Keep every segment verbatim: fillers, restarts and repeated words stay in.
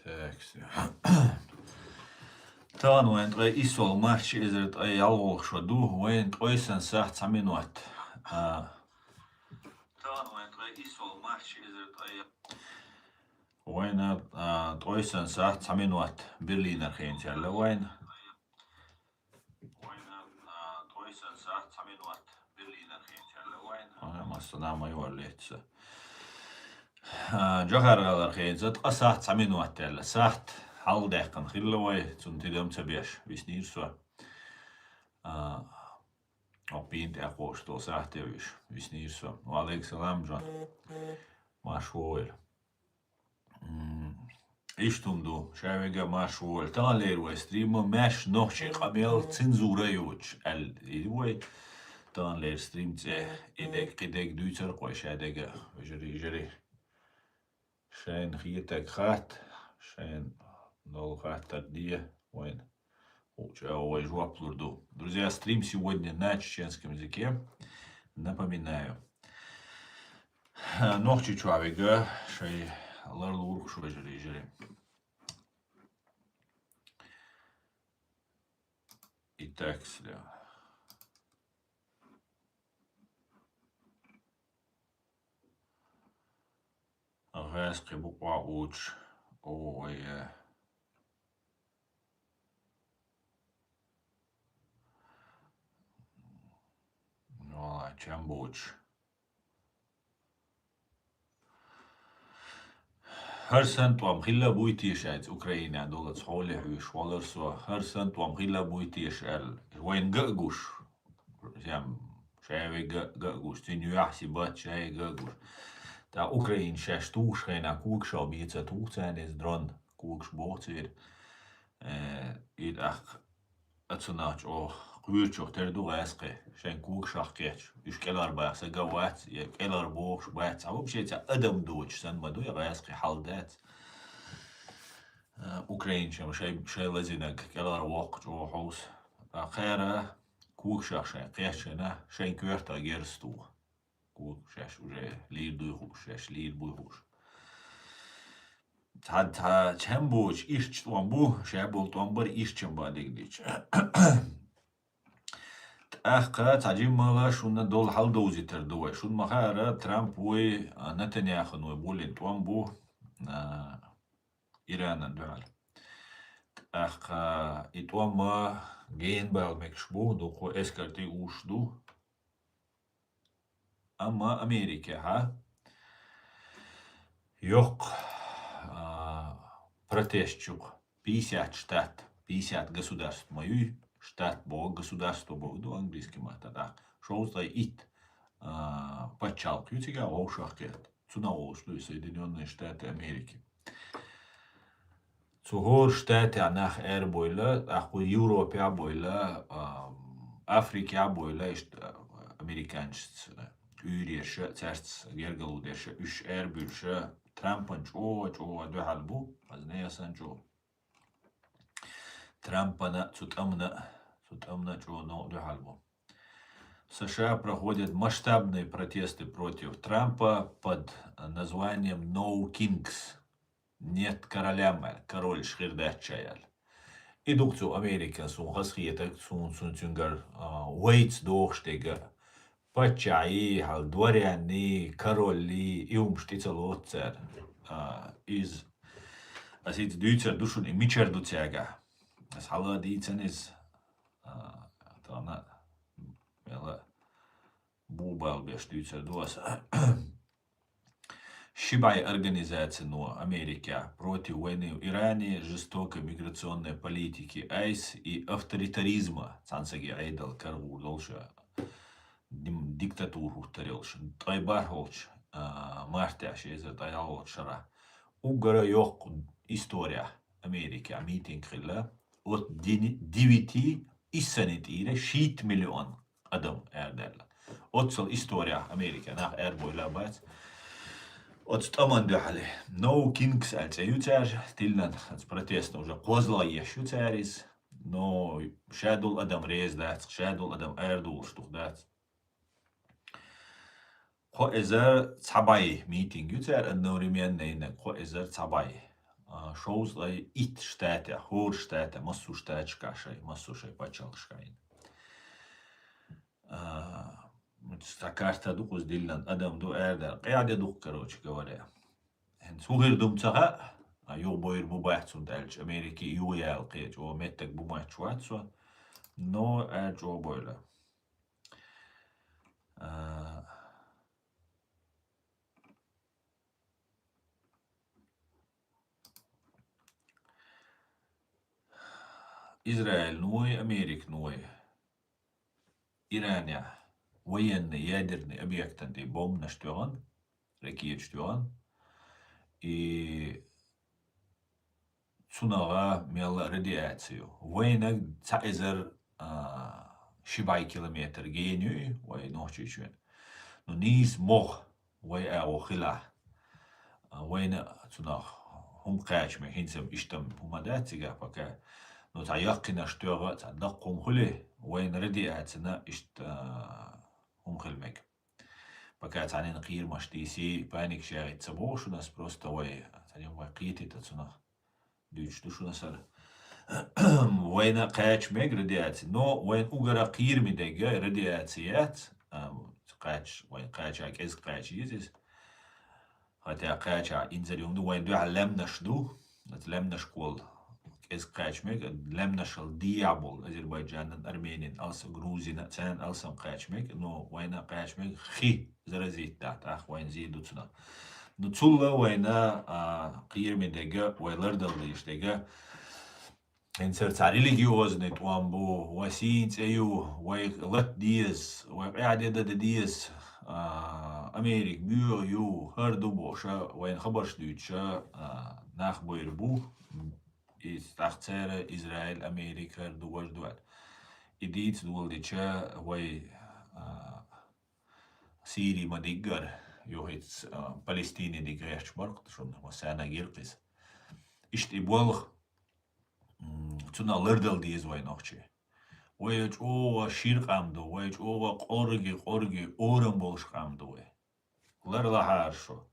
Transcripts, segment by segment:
Так, с-, тахана вайн ткъе исс март ши эзар ткъе ялхолгӀа шо ду, вайн ткъе сан сахьат цхьа минот. А, тахана вайн ткъе исс март ши эзар ткъе я-, вайна, а, ткъе сан сахьат цхьа минот Берлинера хенца яьлла вайна. Вайна, а, ткъе сан сахьат цхьа минот Берлинера хенца яьлла вайна. Ага, массанахьа майор лецца. А, Джохар-ГӀалара хенца ткъа сахьат цхьа минот яьлла. Сахьат хьалдаьккхина хилла вай, цунна тидам ца беш, виснийра со. А, окху бийна тӀе кхочуш долу сахьате вуьш, виснийра со. Ва алейкум салам, Джон. Марш вогӀийла. М, иштта хӀума ду, ша вега марш вогӀийла. Таханлера вай стриман маьрша нохчийн къамел цензура йоцуш аьлла ю вай. Таханлера стрим цӀе и дег, кхин дег дуьйцур-кх вай ша дега, вежарий, йижарий. Шайна хетарг хатта, шайна долу хаттар де вайна. Уча вай жоп лур ду. Друзья, стрим сегодня на чеченском языке. Напоминаю. Нохчийчохь вега шай ларлург шу вежарий, йижарий. Итак, слева. ГӀаьскхи букъа учу, о, вай, э, вала, чам боцуш. ХӀара санна тӀом хилла буй теша, айца Украинехь долу цхьа хьоле хьуьйсуш валар со. ХӀара санна тӀом хилла буй теша аьлла. Вайна га а гуш, ям, шаьве га, га а гуш, цуьнан юьхь сибат шаьве га а гуш. ТӀаккха Украина шаьш тухуш хенахь когашалла бен ца туху царна иза дрон, когаш боху церан. Э, и тӀаккха а цунах чӀогӀа кхоьручух тера ду гӀаьскхи, шайн когашах кхетча. Уьш кӀелхьарбаха сага а вац, я кӀелхьарбохуш бац. Цхьа вообще цхьа адам доцуш санна ма ду, я гӀаьскхи хьал дац. Э, украинчам шай, шай лазинарг кӀелхьарвоккху чӀогӀа хьовса. Кхара когашах шайн кхетча, шайн коьртах герз туху. Кху шаьш уже лийр дуй хууш, шаьш лийр буй хууш. Цхьа, цхьа чам боцуш ирча тӀом бу, ша болу тӀом бара ирчам бан дегдича. ТӀаккха цхьа жиммала шуна долу хьал довзийтар ду вай. Шуна ма-хаъара, Трамп вуй, а, Нетаньяхун вуй болийна тӀом бу, а, Иранан дуьхьал. ТӀаккха и тӀом гена бала мегаш бу, дуккха эскар тӀе уьш ду. Амма Америкехьа йоккха, а, протест чу пятьдесят штат, пятьдесят государств ма юй, штат боху, государство боху ду английский маттахь. Шовзткъе итт, а, пачхьалкх ю цигахь вовшах кхетта. Цунах волуш ду и Соединённые Штаты Америки. Цу хӀора штатехь нах аьрбойла, тӀаккха Европехь а бойла, а, Африкехь а бойла, иштта, а, американчаца уьйр ерш, цаьрца гергарло дерш, уьш аьрбуьйлуш, Трампан чӀогӀа-чӀогӀа дуьхьал бу, хазна ясан чӀогӀа. Трампана, цу тӀамна, цу тӀамна чӀогӀа новкъа дуьхьал бу. В США проходят масштабные протесты против Трампа под названием No Kings. Нет королям, аьлла, корольш хир дац ша, аьлла. И ду-кх цу Американ, суна хазахетарг, суна, суна цуьнгара, а, вайца дохуш дерг. Паччахьий, хьал дворянний, короллий, и хӀумаш тӀе ца лоцу цара. А, иза, ас иза дуьйцур ду шуна, и мичара ду цаьргахь. Ас хьала дийцина иза. А, тахана, мела, бу бала беш дуьйцур ду ас. Ши бӀе организацино Америкехь против войны в Иране, жестокой миграционной политики айс и авторитаризма, цхьана саге Ӏедал карагӀур долуш, дим-, диктатура хӀуттар йолуш, ткъе бархӀолчу, а, мартехь ши эзар ткъе ялхолчу шарахь. Уггара йоккха историяхь Америкехь митинг хилла. Оцу дини-, девяти, иссанна тӀера шийтта миллион адам арадаьлла. Оццул историяхь Америка нах аьрбойла а бац. Оцу тӀаман дуьхьал No Kings аьлла цӀе ю цаьржа, тиллан оцу протестна уже кхозлагӀа еш ю цара иза, но ша долу адам реза дац, ша долу адам арадолуш дух дац. Кхо эзар цхьа бӀе митинг ю цара одновременно йинарг, кхо эзар цхьа бӀе. а, шовзткъе итт штатехь, хӀора штатехь, массо а штаташкахь шайн, массо а шайн пачхьалкхашкахь. А, цхьа карта ду кхуза диллина, адам ду, арадаьлла, къаьхьа де ду-кх, короче говоря. ХӀинца хӀун хир ду-м ца хаьа, а, юха бойр бу бац, хӀунда аьлча Америке юха яла кхеча, о, меттиг бу мотташ вац со, но аьлча о бойла. А, Израильной, Американой Иранехь военный, ядерный объектан тӀе бомбанаш тоьхна, ракеташ тоьхна. И цунах мел радиаци ю. Вайнаг цхьа эзар, а, ши бӀе километр гена ю и вай Нохчийчоьнна. Ну, нийса могӀа вай агӀо хилахь, а, вайна цунах хӀума кхача мега, хӀинца-м иштта-м хӀума дац цигахь пока. Ну, цхьа яккхийнаш тоьхна, цхьа даккха хӀума хуьлий, вайна радиацина иштта, а, хӀума хила мега. Пока цхьаннена кхерамаш тийсий, паникаш яхийта ца боху шуна ас, просто вай, цхьаннена вай кхетийта цунах. Дуьйцуш ду шуна ас хӀара. Вайна кхача мега радиаци, но вайна уггара кхераме дерг радиаци яц. А, кхача, вайна кхача, кӀезиг кхача еза иза. ХӀаьта кхача инзаре хӀума ду, вайна дуьхьал лаьмнаш ду. Оцу лаьмнашка волу кӀезиг кхача мега, лаьмнашал дехьа болу Азербайджанан, Арменин, алсам, Грузина, царна алсам кхача мега, но вайна кхача мега хи заразить дахь, тӀаккха вайна зе ду цунах. Ну, цул а вайна, а, кхераме дерг, вай лардала дезаш дерг, хӀинца цхьа религиозный тӀом бу, вай сийна цӀе ю, вай лата деза, вай къаьхьа де дан деза, а, Америка боьха ю, хӀара ду бохуш, вайна хабарш дуьйцуш, а, нах бойр бу. И тӀаккха цара Израиль, Америка, хӀара ду, важа ду аьлла. И дийца доладича, вай, а, Сири ма диггара, юхица, а, Палестине диггара гӀерташ бара-кх шуна, массарна гира-кх иза. Иштта и болх, м, цунах лардала деза вай нохчий. Вай чӀогӀа шира къам ду, вай чӀогӀа къорги, къорги, орам болуш къам ду вай. Ларлахьара шу.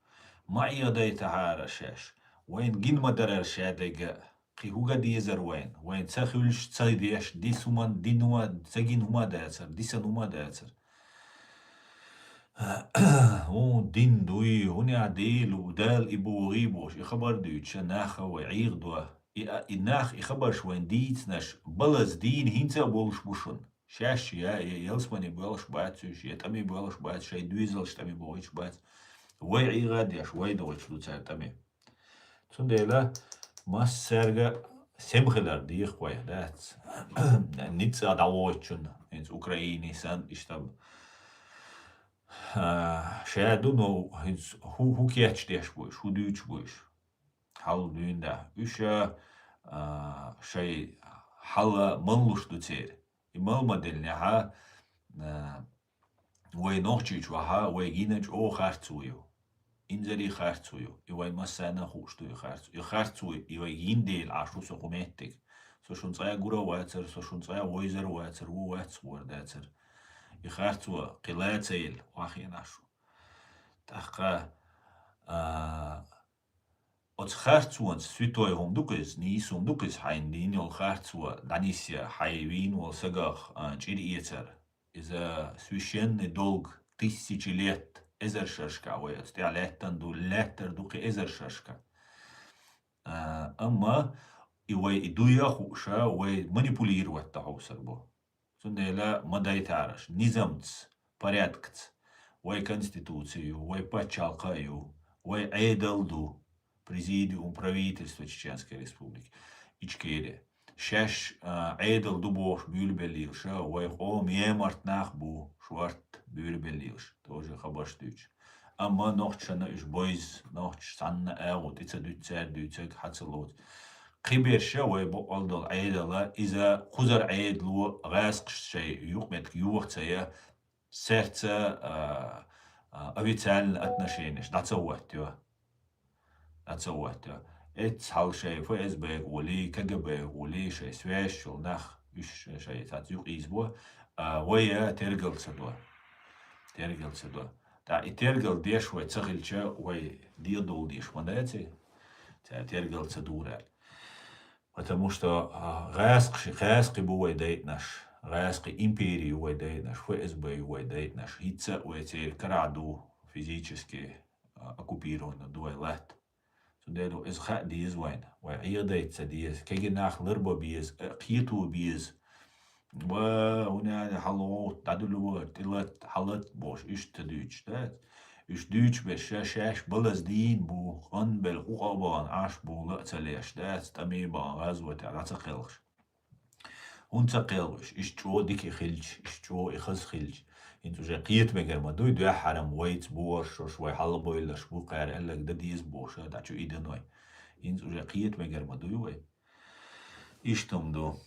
Ма Ӏехадайтахьара шаьш. Вайна гина ма дарара шадерг а. Кхин хӀун ган дезара вайна? Вайна ца хуьлуш, ца деш, дис хӀума, дин хӀума, ца гина хӀума дацара, дисина хӀума дацара. ХӀун дин дуй, хӀун а Дела ву, Дала и бохий бохуш, и хабар дуьйцуш, нах а вай Ӏехадо. И а, и нах, и хабарш вайна дийцинарш, балаза дийна хӀинца а болуш бу шуна. Шаьш я, я ялсамане боьлхуш бац уьш, я тӀаме боьлхуш бац, шайн доьзалш тӀаме бохуьйтуш бац. Вай Ӏеха а деш, вай дохуьйтуш ду цара тӀаме. Цундела массаьрга сема хилар дехар вай, дац. Ницкъ а дӀавойтучунна, хӀинца Украине санна, иштта, а, ша ду, но хӀинца хӀу-, хӀу кечдеш бу уьш, хӀу дуьйцуш бу уьш. Хьал дуьйна да. Уьш, а, шайн хьал малуш ду церан. И мала ма деллинехь, а, вай Нохчийчохь вай гина чӀогӀа харцо ю. Инзаре харцо ю. И вай массарна а хууш ду и харцо. И харцо, и вай гина дела Ӏаш ву со кху меттиг. Со шуна цкъа а гур а вацара, со шуна цкъа а вовзар а вацара, ву вац гӀора дацара. И харцо кхин ла а ца елла, охьахиъна Ӏаш ву. ТӀаккха, а, оцу харцонца, святой хӀума ду-кх иза, нийса хӀума ду-кх иза, хьайна дина йолу харцо дӀанисъян, хьайн вийна волу сагах, а, чӀир эцар. Иза священный долг, тысячи лет, эзар шерашкахь вай оцу тӀехь лаьттан ду, лаьттар ду кхин эзар шерашкахь. А, амма и вай и дуй а хууш, вай манипулировать дан хьовсур бу. Цундела ма дайтараш, низамца, порядкаца, вай конституци ю, вай пачхьалкх а ю, вай Ӏедал ду, президиум, правительство Чеченской Республики, Ичкерия. Шаьш, а, Ӏедал ду бохуш буьйлабеллийлаш, вай къоман емарт нах бу, шорта буьйлабеллийлаш, тоже хабарш дуьйцуш. Амма нохчашна уьш бойза, нохчаша цхьанна а агӀо тӀе ца дуьту цара дуьйцург, хьа ца лоцу. Кхиберш вай бакъволу долу Ӏедал, иза кхузара Ӏедало гӀазкхашца шайн юкъаметтиг йоха ца ян, цаьрца, а, а, официальный отношенеш дӀа ца хӀоттайо. ДӀа ца хӀоттайо. Эццахьа шайн ФСБ-га гӀолий, КГБ-га гӀолий, шайн связь йолу нах, уьш шайн цхьацца юкъа ийзабо, а, вай тергал ца до. Тергал ца до. ТӀаккха и тергал деш вай ца хилча, вай дегӀ довла дезаш ма дац и. Цара тергал ца дора аьлла. Потому что, а, гӀаскхи, гӀаскхи бу вай дайтӀанаш, гӀаскхи импери ю вай дайтӀанаш, ФСБ ю вай дайтӀанаш. ХӀинца а вай церан карахь ду, физически, а, оккупированный ду вай латта. Цундела иза хаа деза вайна. Вай Ӏедайта ца деза. Кегий нах ларба беза, а, кхето беза. Ва, хӀуна аьлла хьалгӀовтта, дӀадуьллу вара, тӀелатта, хьалатта бохуш, иштта ца дуьйцуш дац. Уьш дуьйцуш берш ша шаьш балаза дийна бу, къанбелла къукъа а бахана Ӏаш бу, ла а ца леш дац, тӀаме а бахана гӀазотехь дӀа ца кхелхаш. ХӀунда ца кхелхаш? Иштта чӀогӀа дика и хилча, иштта чӀогӀа и хаза хилча. ХӀинца уже кхета мегар ма дуй, дуьххьара-м вайца бохурш, шуьш вай хьалабевлларш бу, кхара аьлларг дан деза бохуш, дӀа чу и дан вай. ХӀинца уже кхета мегар ма дуй вай. Иштта-м ду.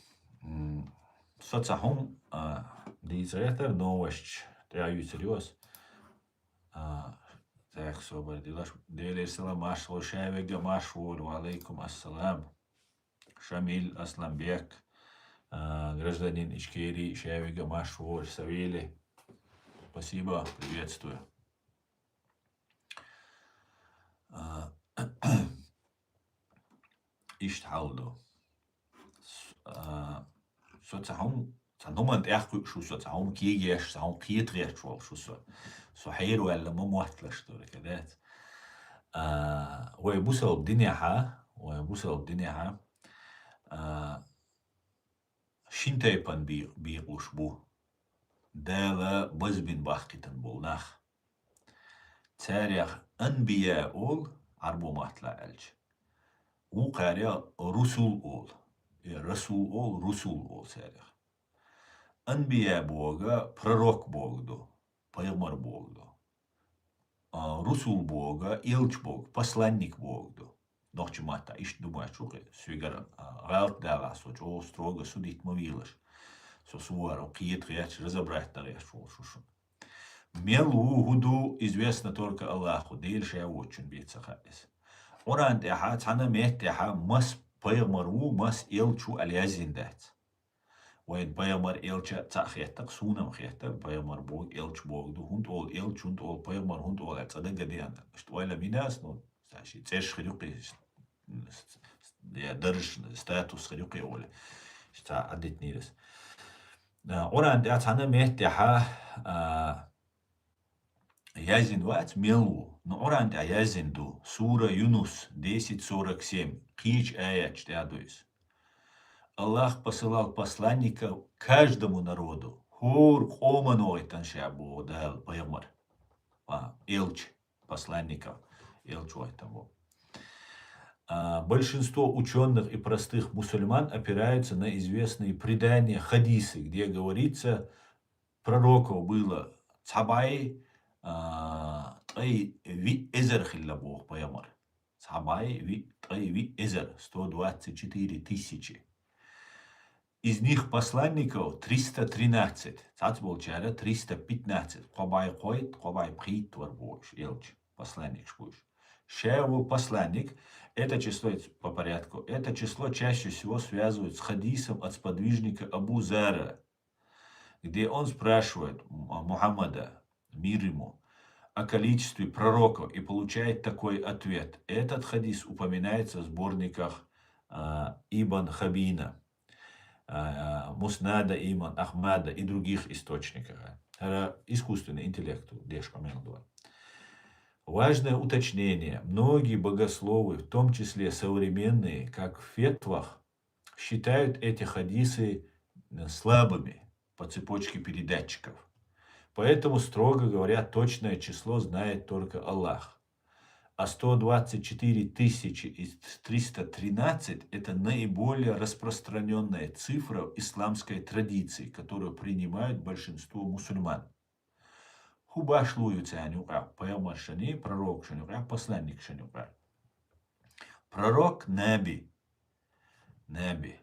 М, со цхьа хӀума, а, дийца гӀертара новосташ, тӀаьхьа юьйцур ю ас. А, так, собар дилаш. Делера салам, марша вогӀу, шаверг а марша вогӀу, ва алейкум ассалам. Шамиль Асланбек, а, гражданин Ичкерии, шаверг а марша вогӀу, Савелий. Спасибо, приветствую. А, иштта хьал ду. С-, а, со цхьа хӀума, цхьа хӀуманна тӀаьхьа кхуьуш ву со, цхьа хӀума кегеш, цхьа хӀума кхета гӀерташ волуш ву со. Со хьераваьлла ма мотталаш дара, кадац. А, вай бусалба динехьа, вай бусалба динехьа, а, шин тайпана бе-, бекъалуш бу. Дала базбина бахкийтина болу нах. Царех анбия олу, Ӏарбо маттахь аьлча. Вукхарех русул олу. Э, расул олу, русул олу царех. Анбия бохург пророк бохург ду, пайхамар бохург ду. А, русул бохург элча бохург, посланник бохург ду. Нохчийн маттахь иштта ду моьттуш ву-кх, соьгара, а, гӀалат далахь со чӀогӀа строго судить ма вийлаш. Со суворов кхета гӀерташ, разобрать дан гӀерташ волуш ву шуна. Мел ву, хӀун ду, известно только Аллаху, Дела Ша воцчунна бен ца хаьа иза. Къуръан тӀехьа, цхьана а метта тӀехьа, мас пайхамар ву, мас элча ву аьлла яздина дац. Вайна пайхамар, элча цхьаъ хетта-кх, суна-м хетта, пайхамар бохург элча бохург ду, хӀунда олу элча, хӀунда олу пайхамар, хӀунда олу аьлла цкъа дага а деана. Иштта ойла ма йина ас, ну, ша шен цӀераш хир ю-кх иза, я дарж, статус хир ю-кх и олу. Иштта Ӏадитинера ас. А, Къуръан тӀехь цхьана а метта тӀехьа, а, яздина вац мел ву, но Къуръан тӀехь яздина ду. Сура Юнус, десять сорок семь, кхечу аяташ тӀехь ду иза. Аллах посылал посланников каждому народу. ХӀора къоман вахийтина ша боху Дала пайхамар. А, элча, посланников, элча вахийтина боху. А, большинство учёных и простых мусульман опираются на известные предания, хадисы, где говорится, пророков было цхьа бӀе, а, ткъе виъ эзар хилла боху пайхамар. Цхьа бӀе виъ, ткъе виъ эзар, сто двадцать четыре тысячи. Из них посланников триста тринадцать, цхьацца болчара триста пятнадцать, кхо бӀе кхойтта, кхо бӀе пхийтта вара бохуш, элча, посланникаш бу уьш. Ша волу посланник, это число, по порядку, это число чаще всего связывают с хадисом от сподвижника Абу Зара, где он спрашивает М-, Мухаммада, мир ему, о количестве пророков и получает такой ответ. Этот хадис упоминается в сборниках, а, Ибн Хабина, а, Муснада имам Ахмада и других источниках. ХӀара искусственный интеллект деш къамел ду. Важное уточнение. Многие богословы, в том числе современные, как в фетвах, считают эти хадисы, э, слабыми по цепочке передатчиков. Поэтому, строго говоря, точное число знает только Аллах. А сто двадцать четыре тысячи из триста тринадцать — это наиболее распространённая цифра в исламской традиции, которую принимают большинство мусульман. ХӀун башхало ю царна юкъахь пайхамаршна, пророкшна юкъахь, посланникшна юкъахь? Пророк, наби. Наби.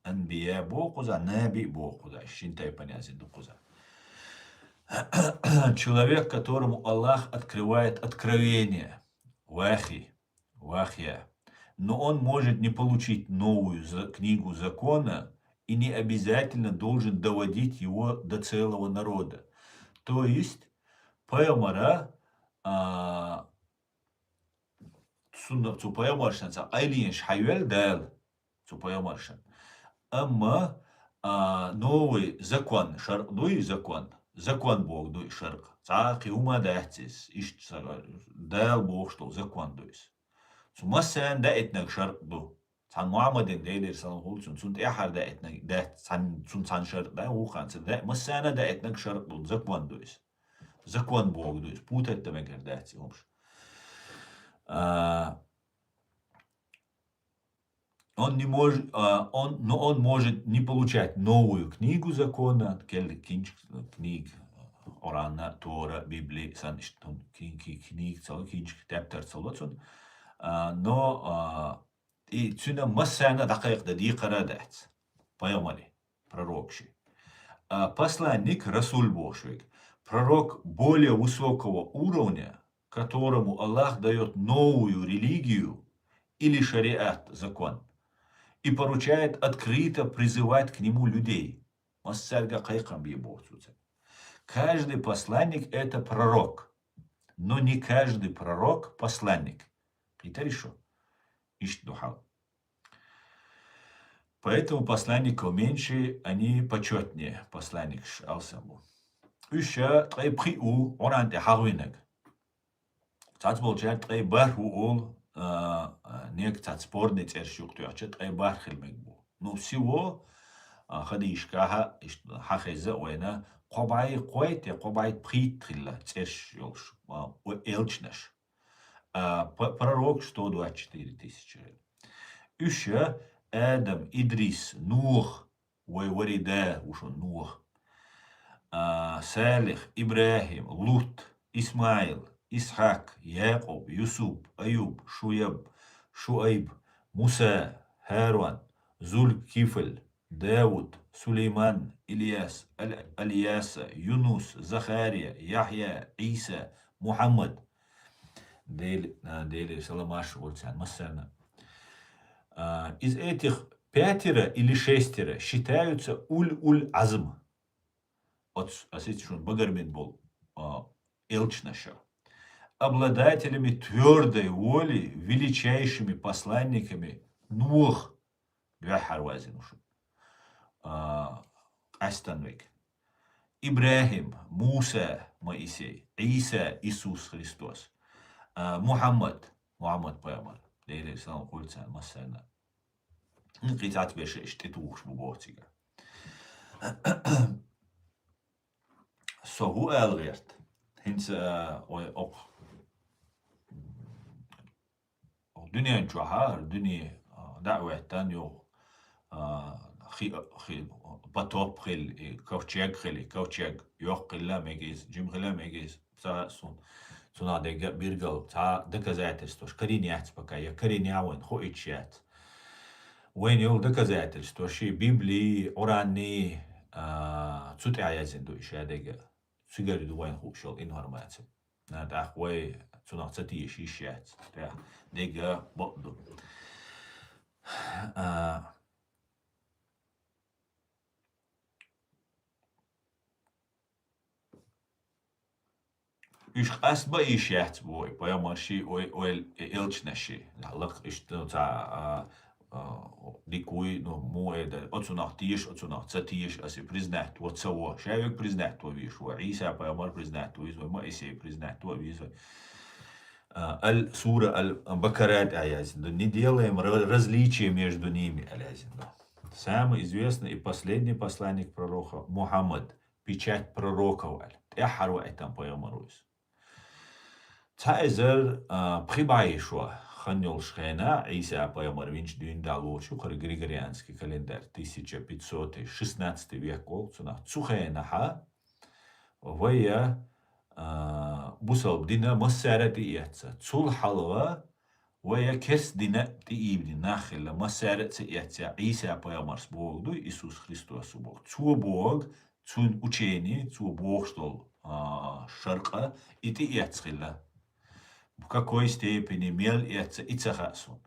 Анбия боху кхуза, наби боху кхуза. Шин тайпана яздина ду кхуза. Человек, которому Аллах открывает откровение, вахи, вахья. Но он может не получить новую за-, книгу закона и не обязательно должен доводить его до целого народа. То есть, пайхамара, а, цунна, цу пайхамаршна цхьа къайленаш хьайвел Дала, цу пайхамаршна. Амма, а, новый закон, шаркъ дуй, закон, закон бог дуй шаркъ. Цхьа кхи хӀума дац иза, иштта са-, Дала бохуш долу закон дуй иза. Цу массарна даийтинарг шаркъ ду. Цхьана Мухьаммадин, Делера салам хуьлда цунна, цунна тӀаьхьара даийтинарг дац, цхьана, цунна цхьана шаркъ дай, вукханца дай, массарна даийтинарг шаркъ ду, закон ду иза. Закон бог ду иза, путать дан мегар дац и хӀумаш. А, он не может, а, он, но он может не получать новую книгу закона, кел-, кинчик, книг, Къуръан, Тора, Библи, сан ишт-, ки-, ки-, книг цала, кинчик, тептар цала цун. А, но, а, и цуьнан массарна дӀакхайкхадан декхар а дац. Пайхамаре, пророкше. А посланник, расуль бохуш вега, пророк более высокого уровня, которому Аллах даёт новую религию или шариат, закон, и поручает открыто призывать к нему людей. Массаьрга кхайкхам бе боху цуьнца. Каждый посланник — это пророк, но не каждый пророк — посланник. Кхийтарий шу? Иштта ду хьал. Поэтому посланников меньше, они почётнее посланникаш, алсам бу. Уьш ткъе пхиъ ву Къуръан тӀе хьахавинарг. Цхьацца болчаьрга ткъе бархӀ ву олу, а, а, нега цхьацца спорный цӀераш юкъатоьхча, ткъе бархӀ хила мега бу. Ну, всего, а, хадийшкахьа, иштта хьахеза а вайна, кхо бӀе кхойтта я кхо бӀе пхийтта хилла цӀераш йолуш, а, о-, элчанаш. А, п-, пророкаш сто двадцать четыре тысячи. Уьш я Адам, Идрис, Нух, вай вари да ву шун Нух, а, Салих, ИбрахӀим, Лут, Исмаил, Исхьакъ, Якъуб, Юсуп, Аюб, Шуяб, Шуайб, Муса, ХӀарун, Зуль-Кифл, Дауд, Сулейман, Ильяс, Аль-, Альяса, Юнус, Захария, Яхья, Ӏийса, Мухьаммад. Дел-, а, Делера салам-маршо хуьлда царна массарна. А, из этих пятеро или шестеро считаются уль-, уль-азм. Оц-, ас итт шун багармин болу, а, элчанаша. Обладателями твёрдой воли, величайшими посланниками Нух, дуьххьара вазина шу. А, къаьстан вега. ИбрахӀим, Муса, Моисей, Ӏийса, Исус Христос, а, Мухьаммад, Мухьаммад пайхамар, Делера салам хуьлда царна массарна. Кхин цхьацца берш иштта тӀетухуш бу боху цигахь. Со хӀун ала гӀерта? ХӀинца, а, ой, окху Дуьнен чохь а, дуьне, а, дӀа а хӀоьттина юха, а, хи-, хи-, потоп хилла, и ковчег хилла, и ковчег йоккха хилла мега иза, жима хилла мега иза, ца хаьа суна. Цунах дерг а биргал цхьа доказательстваш карийна яц пока, я карийна яц вайна, хууш яц. Вайна йолу доказательстваш и Библи, Къуръанни, а, цу тӀехь яздина ду и шадерг а. Цигара ду вайна хууш йолу информаци. А, тӀаккха вай цунах ца теша йиш яц. ТӀаккха дерг а бакъ ду. А, уьш къаста бан йиш яц боху, и пайхамарши, ой, ой, элчанаши. Лакха иштта, ну, цхьа, а, а, дика вуй, ну, муха эр дара, оцунах теша, оцунах ца теша, аса признать во ца во. Ша верг признать во везаш ву, Ӏийса пайхамар признать во веза вай, Моисей признать во веза вай. А, Аль-, сура Аль-Бакара тӀехь яздина ду: «Не делаем ра-, различия между ними», аьлла яздина ду. Самый известный и последний посланник пророка Мухаммад, печать пророков аьлла. ТӀаьххьара ваийтина пайхамар ву иза. Цхьа эзар, а, пхи бӀе шо хан йолуш хенахь, Ӏийса пайхамар винчу дуьйна дӀа лоцуш ю, хӀара григорианский календарь, тысяча пятьсот шестнадцатый век волу цунах. Цу хенахьа вай, а, бусалба дина массара а тӀеэцна. Цул хьалха вай керста дина а тӀеийбина нах хилла, массара а ца эцна, Ӏийса пайхамарс бохург ду, Исус Христос ву бохург. Цо бохург, цуьнан учени, цо бохуш долу, а, шаркъа, и тӀеэцна хилла. В какой степени, мел эцна, и ца хаьа суна.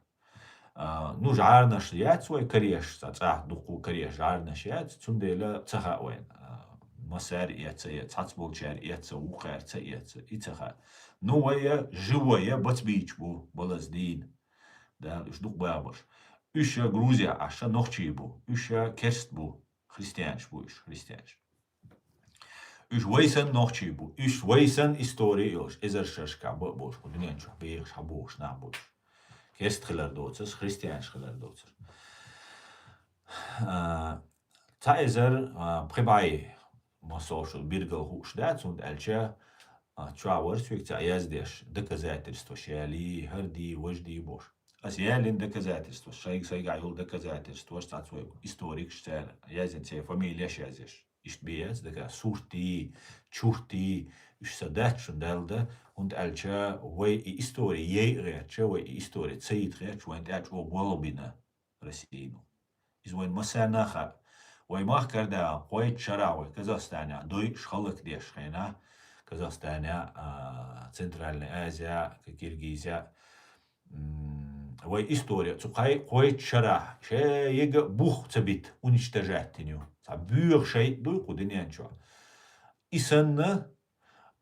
А, ну, жӀарнаш яц вай кареш, цхьа цӀахь дуккха кареш жӀарнаш яц, цундела ца хаьа вайна. А, Массаьра эца, я цхьацца болчаьра эца, вукхаьра ца эца, и ца хаьа. Ну, вай я живой, я бац бийча бу, балаз дийна. Дала уьш дукха бабаш. Уьш я Грузия Ӏаш нохчий бу, уьш я керст бу, христианаш бу уьш, христианаш. Уьш вай санна нохчий бу, уьш вай санна истори йолуш, эзар шершкахь бан а болуш, кху дуьнен чохь бехаш хьан бохуш нах бу уьш. Керст хилар доцурш, христианаш хилар доцурш. А, цхьа эзар, а, пхи бӀе, массо а шу биргал хууш дац, хӀунда аьлча, а, чохь вара соьга цхьа яздеш, доказательстваш яли, хӀара ди, важа ди бохуш. Ас ялина доказательстваш, шайга сайгахь йолу доказательстваш, цхьацца вай историкаш цара яздина, церан фамилеш яздеш. Иштта бен яц, дага суртий, чуртий, уьш сан дац шун даьлла дан, хӀунда аьлча вай и истори яйа гӀертача, вай и истори ца йита гӀертача, вайн тӀехь чӀогӀа болх бина Российно. Иза вайн массарна а хаьа. Вай махкара да кхойтта шарахь вай Казахстанехь дойуш, хӀаллакдеш хенахь, Казахстанехь, а, Центральная Азия, Киргизия, м, вай истори цу кхай-, кхойтта шарахь шайга бух ца бита, уничтожать йина ю. Цхьа боьха шайтӀа дуй кху дуьнен чохь. И санна,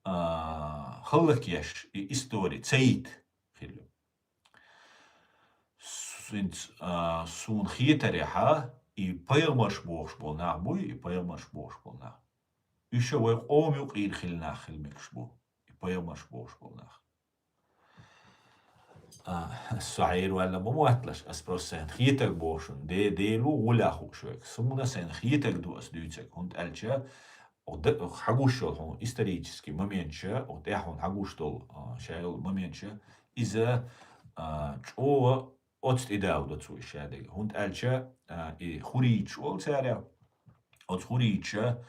а, хӀаллакъеш, и истори ца йита хилла ю. Синц, а, суна хетарехьа, и пайхамарш бохуш болу нах буй, и пайхамарш бохуш болу нах. Уьш а вай къоман юкъара хилла нах хила мегаш бу, и пайхамарш бохуш болу нах. А, со хьерваьлла ма мотталаш, ас просто сайн хетаг боху шуна, де-, Дело гӀуллехь хууш вайга. Суна сайн хетаг ду ас дуьйцург, хӀунда аьлча, оха д-, оха хьагуш йолу хьуна исторический моменташ, оха тӀехь хьуна хьагуш долу, а, ша йолу моменташ, иза, а, чӀогӀа оцу тӀедалла до цо и шадерг. ХӀунда аьлча, а, и хурриташ олу цара, оцу хурриташа,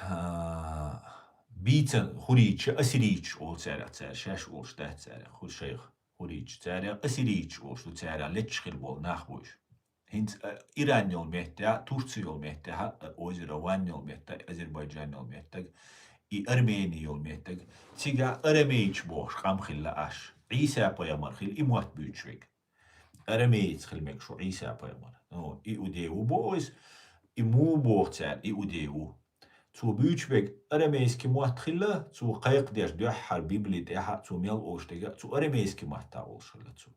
а, бийцан хурриташа, ассириташ олу цара, цара шаьш олуш дац цара, ху-, шайх хурриташ. Цара ассириташ олуш ду, цара лечча хир болу нах бу уьш. ХӀинца, а, Иран йолу меттехь, Турция йолу меттехь, а, озеро Ван йолу меттаг, Азербайджан йолу меттаг, и Армени йолу меттаг. Цигахь арамейча бохуш къам хилла Ӏаш. Ӏийса пайхамар хилла и мотт буьйцуш верг. Арамеец хила мегаш ву Ӏийса пайхамар. Ну, иудей ву боху иза, и му боху цара, иудей ву. Цо буьйцуш берг арамейский мотт хилла, цо кхайкхадеш дуьххьара Библи тӀехь, цо мел олуш дерг, цо арамейский матта олуш хилла цо.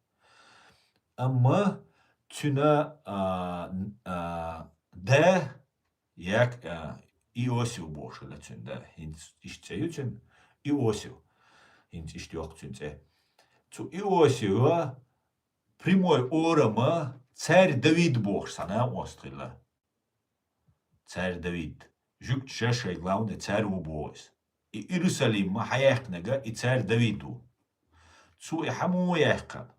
Амма цуьнан, а, а, да, як, а, Иосиф бохуш хилла цуьнан да. ХӀинца иштта цӀе ю цуьнан, Иосиф. ХӀинца иштта йоккху цуьнан цӀе. Цу Иосифа прямой орама цаьрга Давид бохуш цхьа накъост хилла. Цаьрга Давид. Жуьгташа шайн главный цаьрга ву боху иза. И Иерусалим ма хьаяьккхинарг и цаьрга Давид ву. Цо и хьан муха яьккхина?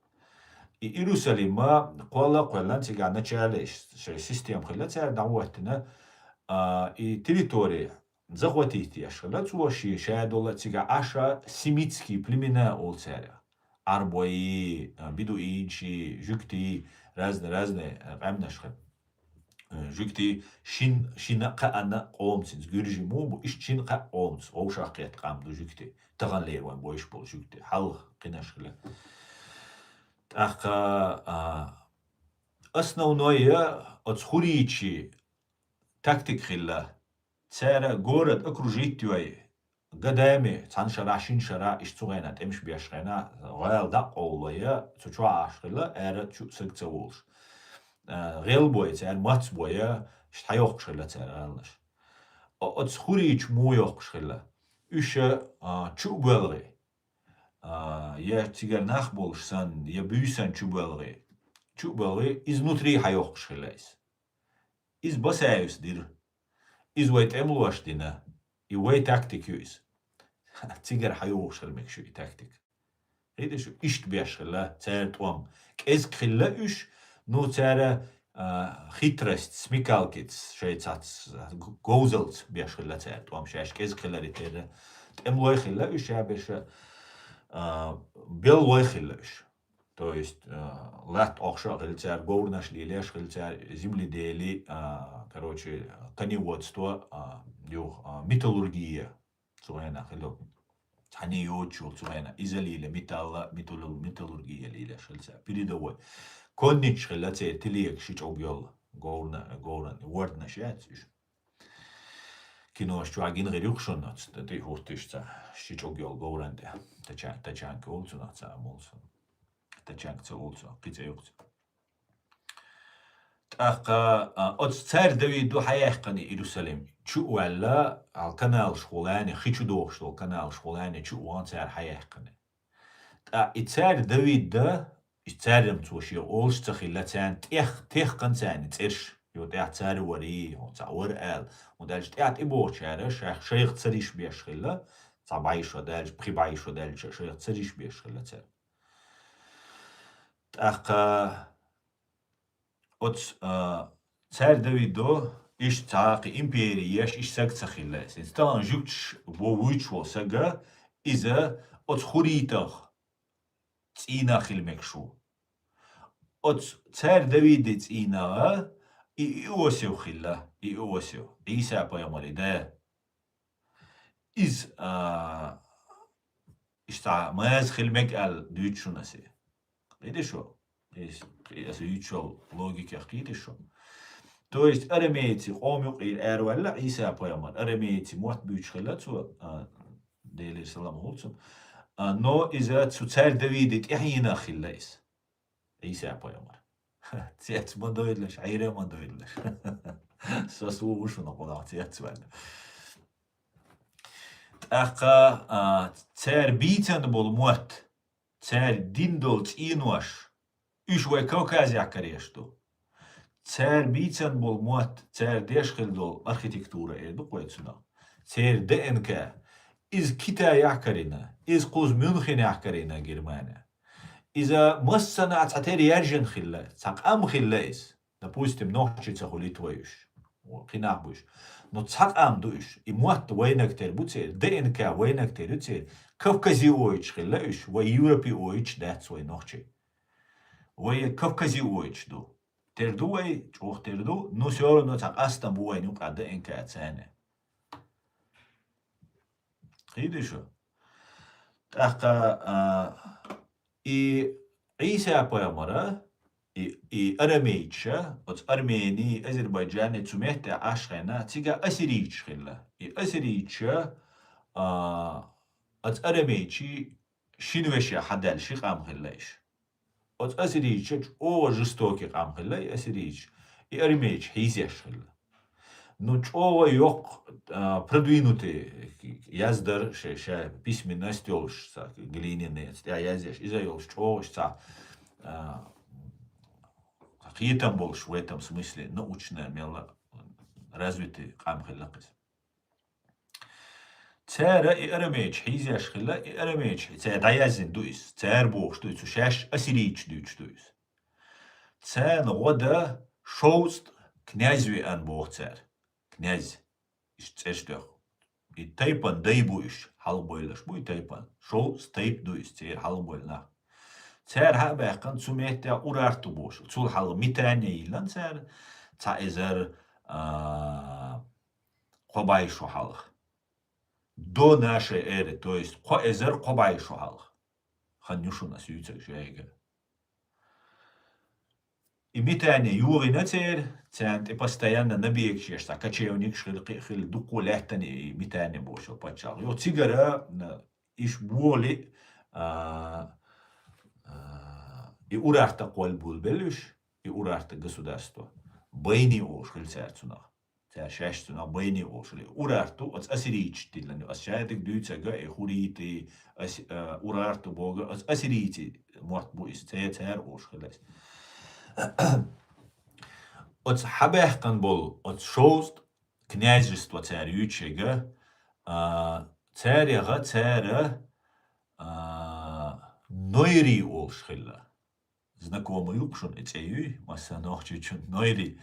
И Иерусалим ма кхолла а кхоьллина, цигахь начале шайн система хилла цаьрга дӀахӀоттина, а, и территори захватить еш хилла цо шен шадолу, цигахь Ӏаш семитский племена олу цара. Ӏарбой, а, бедуинчий, жуьгтий, разный-разный, а, къаьмнаш хилла. Э, жуьгтий шин, шина кхаанна къомаца, гуьржий муха бу, иштта шина кхаа къомаца, вовшах кхетта къам ду жуьгтий. Таханлера вайн бойуш болу жуьгтий. Хьалха кхинаш хилла. ТӀаккха, а, основной оцу хурритийн тактика хилла. Цара город окружить йой, годами, цхьана шарахь, шина шарахь, иштта цу хенахь тӀемаш беш хенахь, гӀала дӀа а къовлой, цу чохь Ӏаш хилла, ара чу саг ца волуш. А, гӀелбой, цара мацбой, иштта хьайоккхуш хилла цара гӀаланаш. О-, оцу хурриташа муха йоккхуш хилла? Уьш, а, чу а боьлхий, а, я цигара нах болуш санна, я буьйсанна чу боьлхий. Чу а боьлхий, изнутри хьайоккхуш хилла иза. Иза Басаевс дира. Иза вай тӀемалоша дина. И вай тактика ю иза. Цигара хьайогӀуш хила мегаш ю и тактика. Хьийда шу, иштта беш хилла цара тӀом. КӀезиг хилла уьш, ну, цара, а, хитрость, смекалкица шайн цхьацца г-, говзалца беш хилла цара тӀом. Шаьш кӀезиг хиларе терра тӀемалой хилла уьш, ша берша, а, беллой хилла уьш. То есть, а, латта охша а хилла цара, говрнаш лелеш хилла цара, земледелие, а, короче, коневодство, а, юха, а, металлургия цу хенахь хилла. Цхьаьний йоцуш йолу цу хенахь. Иза леле металла, металлу-, металлургия лелеш хилла цара. Передовой. Коннича хилла церан телега ши чӀуг йолу. Говрна-, говран, ворднаш яц уьш. Кинош чу гина гӀир юхшун оцу тӀе хӀуттуш цхьа ши чӀуг йолу говран тӀе. Тача-, тачанка олу цунах, цхьа а молу сан. Тачанка ца олу цунах, кхин цӀе юкъа. ТӀаккха, а, оцу цаьрга Давид ду хьаяьккхина Иерусалим. Чу а ваьлла, хьал каналаш гӀулани, хи чу дохуш долу каналаш гӀулани чу а ван цара хьаяьккхина. ТӀаккха и цаьрга Давид да, и цаьргам цо шен олуш ца хилла, царна тӀех-, техкан царна цӀерш, йо тӀехь цаьрга варий, хьо цхьа вара аьлла. ХӀунда аьлча тӀехь тӀебогӀучара шайх-, шайх цариш беш хилла, цхьа бӀайшо даьлча, пхи бӀайшо даьлча, шайх цариш беш хилла цара. ТӀаккха оцу, а, цаьрга Давидо, иштта цхьа кхин импери еш, иштта саг ца хилла. Стагана жуьгташ бо вуьйцуш волу сага, иза оцу хуритах цӀийнах хила мегаш ву. Оцу цаьрга Давиди цӀийнагӀа и Иосиф хилла, и Иосиф, Ӏийса-пайхамаран да. Иза, а, иштта маза хила мега аьлла дуьйцу шуна аса. Кхийтий шу? Аса юьйцучу логикех кхийтий шу? То есть арамейцийн къоман юкъера араваьлла Ӏийса-пайхамар. Арамейцийн мотт буьйцуш хилла цо, а, Делера салам хуьлда цунна. А, но иза цу цаьрга Давидан тӀаьхьенах хилла иза. Ӏийса-пайхамар. Цец ма дойлаш, Ӏийра ма дойлаш. Со сов ву шуна гӀуллакх цец ваьлла. ТӀаккха, а, цара бийцан болу мотт, цара дина долу цӀенош, уьш вай Кавказехь карош ду. Цара бийцан болу мотт, цара деш хила долу архитектура эр ду-кх вай цунах. Церан Д Н К. Иза Китаехь карийна, иза кхуза Мюнхенехь карийна, Германия. Иза массанхьа цхьатерра яьржина хилла, цхьа къам хилла иза. Допустим, нохчий ца хуьлуьйту вай уьш. Кхин нах бу уьш. Но цхьа къам ду уьш. И мотт вайнаг тера бу церан, Д Н К вайнаг тера ю церан. Кавказиоидаш хилла уьш, вай европеоидаш дац вай нохчий. Вай кавказиоидаш ду. Тера ду вай, чӀогӀа тера ду, но всё равно цхьа къастам бу вайна юкъахь Д Н К царна. Кхийтий шу? ТӀаккха, а, и Ӏийса-пайхамара, и, и арамейча, оцу Армений, Азербайджане цу метте Ӏаш хенахь, цигахь ассирийчаш хилла. И ассирийча, а, оцу арамейчий шина вешех хьадаьлла ши къам хилла иша. Оцу ассирийча чӀогӀа жестокий къам хилла и ассирийча, и армейча хьийзеш хилла. Ну, чӀогӀа йоккха, а, продвинутый яздар, ша, ша письменность йолуш, цхьа глиняный, цхьа тӀехь язъеш, иза йолуш чӀогӀа иштта, а, кхетам болуш в этом смысле, научная мелла развитый къам хилла-кх иза. Цара и арамейча хьийзеш хилла, и арамейча хьи-, цара дӀаяздина ду иза. Цара бохуш ду иза, цу шаьш ассирийча дуьйцуш ду иза. Царна гӀо дан шовзткъа князь веана боху цара. Князь. Иштта цӀераш тоьхна. И тайпан дай бу уьш, хьалхабевлларш бу и тайпан. Шовзткъа тайпа ду иза, церан хьалхабевлла нах. Цара хьа а баьккхина, цу меттехь Урарту бохуш. Цул хьалха Митане йиллина цара, цхьа эзар, а, кхо бӀе шо хьалха. До нашей эры, то есть кхо эзар кхо бӀе шо хьалха. Хан ю шуна ас юьйцург шайга. И Митане йогӀийна церан, царна тӀе постоянно набегаш еш, цхьа кочевникаш хилла, кхин а хилла, дуккха лаьттина и Митане бохуш йолу пачхьалкх. Йо, цигара, на, иш боли, а, а, и Урарта кхолла булбелла уьш, и Урарта государство. Байни олуш хилла цара цунах. Цара шаьш цунах байни олуш хилла. Урарту оцу ассирийчаша тиллина ю. Ас шадерг дуьйцург, и хурритий, ас-, а, Урарту бохург, оцу ассирийцийн мотт бу иза, церан, цара олуш хилла иза. Оцу хьабаьккхина болу, оцу шовзткъа княжество цара юьйцург, а, царех цара, а, нойрий олуш хилла. Знакомый ю-кх шуна и цӀе юй, массо а нохчийчун нойри-,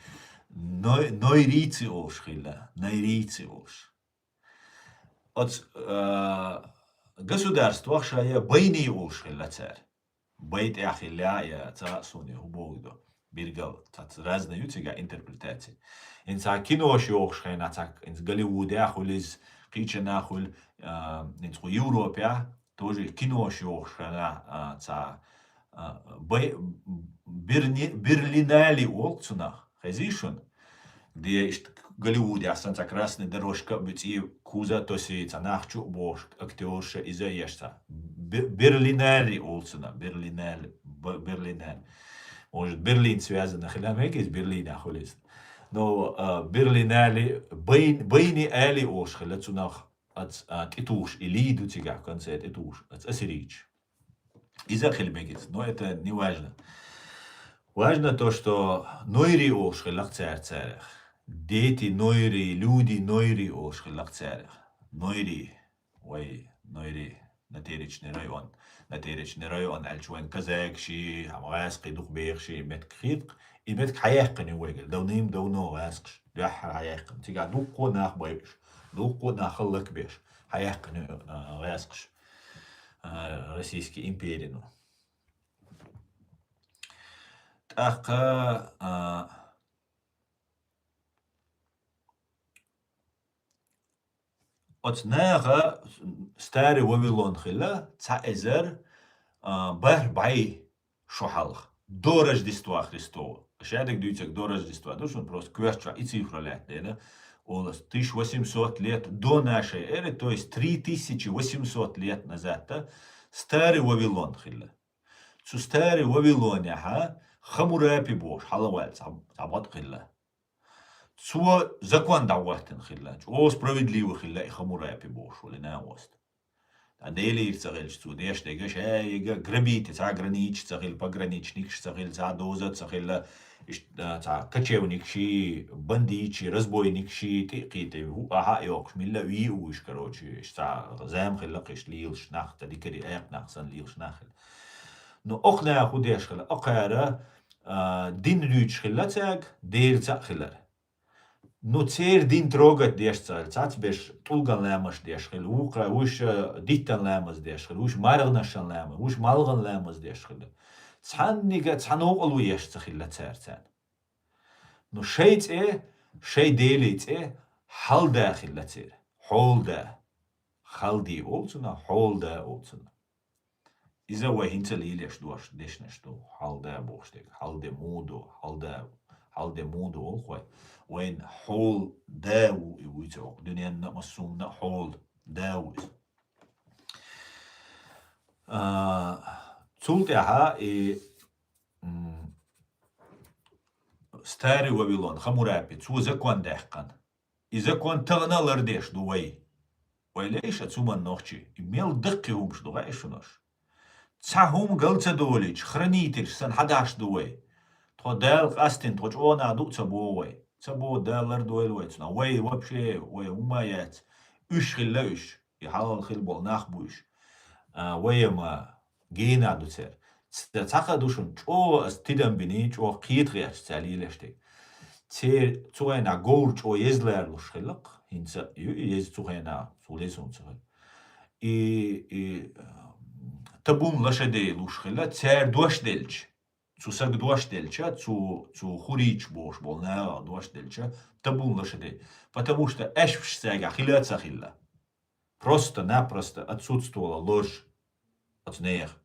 ной-, нойрийцы олуш хилла, нойрийцы олуш. Оцу, а, государствах ша я байни олуш хилла цара. Бай тӀехь хилла я ца а суна хӀу боху ду. Биргал, цхьацца разный ю цигахь интерпретация. ХӀинца кинош йохуш хенахь, цхьа, хӀинца Голливудехь хуьлу иза, кхечанхьа хуьлу, а, хӀинца кху Европехь, тоже кинош йохуш хенахь, а, цхьа, а, бай-, Берни-, Берлинали олу цунах. Хезий шуна? Де иштта Голливудехь санна цхьа красный дорожка а буьций, куза а тосий, цхьа нах чу а бохуш, актёрша иза а еш цхьа. Бе-, Берлинале олу цунах, Берлинале, Б-, Берлинале. Может, Берлин связано хила мегиз, Берлинехь хуьлу иза. Но, а, Берлинале, Байн-, Байни Али олуш хила цунах, ац-, а, тӀетухуш, и лий ду цигахь, конце тӀетухуш, ац-, асирийча. Иза хила мегиз, но это не важно. Важно то, что нойри олуш хилла цара царах. Дети нойри, люди нойри олуш хилла царах. Нойри, вай, нойри, Натеречный район. Натеречный район аьлча вайн казакаши, хьан гӀаьскхи дукха бехаши, меттиг хетакх, и меттиг хьаяьккхина ю вайгара. Давним-давно гӀаьскхаш, дуьххьара хьаяьккхина. Цигахь дуккха нах байуш, дуккха нах хӀаллакбеш, хьаяьккхина ю, а, гӀаьскхаш, а, Российский империно. ТӀаккха, а, оцу наха старый Вавилон хилла, цхьа эзар, а, бархӀ бӀе шо хьалха, до Рождества Христова. Шадерг дуьйцург до Рождества ду шуна, просто коьртачохь и цифра лаьттина, олу ас, тысяча восемьсот лет до нашей эры, то есть три тысячи восемьсот лет назад, да, старый Вавилон хилла. Цу старый Вавилонехь Хамурапи бохуш хьалаваьлла цхьа, цхьа бакъ хилла. Цо закон дӀахӀоттина хилла. ЧӀогӀа справедливо хилла и Хамурапи бохуш волу и накъост. Ткъа Делера ца хилча, цо деш дерг, ша яга грабитель, цхьа граница ца хилла, пограничникаш ца хилла, цхьа доза ца хилла, иштта, цхьа кочевникаши, бандиташи, разбойникаши, тӀе а кхетий, хӀуъа а йоккхуш, милла а вийр ву уьш, короче, иштта цхьа зама хилла кхин, иштта лелаш нах, цхьа дикари, аькха нах санна лелаш нах хилла. Ну, окху наха хӀун деш хилла? Окхара, а, дин дуьйцуш хилла цаьрга, Делаца а хилар. Ну, церан дин трогать деш ца хилла, цхьацберш тӀулган ламазаш деш хилла, вукха-, вуьш, а, диттан ламаз деш хилла, вуьш маргӀанашан ламаз, вуьш малгӀан ламаз деш хилла. Цхьаннига а цхьа новкъарло еш ца хилла цара царна. Ну, шайн цӀе, шайн Делан цӀе хьалда хилла церан. Хьолда. Халди олу цунах, хьолда олу цунах. Иза вай хӀинца лелош дош дешнаш ду, хьалда бохуш дерг, хьалде муду, хьалда, хьалде муду олу вай. Вайн хьол да ву и вуьйцу, дуьненна а, массунна а хьол да ву иза. А, цул тӀаьхьа и, м, старый Вавилон, Хамурапи, цо закон даьккхина. И закон тахана а лардеш ду вай. Вай лайша цу ман нохчий, и мел даккхий хӀумаш ду хаьий шуна уьш? Цхьа хӀума гал ца долийча, хранительш санна хьадаш ду вай. Тхо Дала къастийна, тхо чӀогӀа нах ду а ца боху вай. Ца боху, Дала лардойла вай цунах. Вай вообще, вай хӀумма а яц. Уьш хилла уьш. И хьалал хила болу нах бу уьш. А, вай-м гена ду церан. Ц-, цхьаъ ду шуна, чӀогӀа аса тидам бина, чӀогӀа кхета гӀерташ цара лелош дерг. Церан цу хенахь говр чӀогӀа еза ларалуш хилла-кх, хӀинца а ю и еза цу хенахь, цул еза хӀума ца хилла. И, и, а, табун лошадей луш хилла, цара дош делча, цу сага дош делча, цу, цу хурийча бохуш болу нахах дош делча, табун лошадей. Потому что аьшпаш цаьргахь хила а ца хилла. Просто-напросто отсутствовала ложь оцу нехан.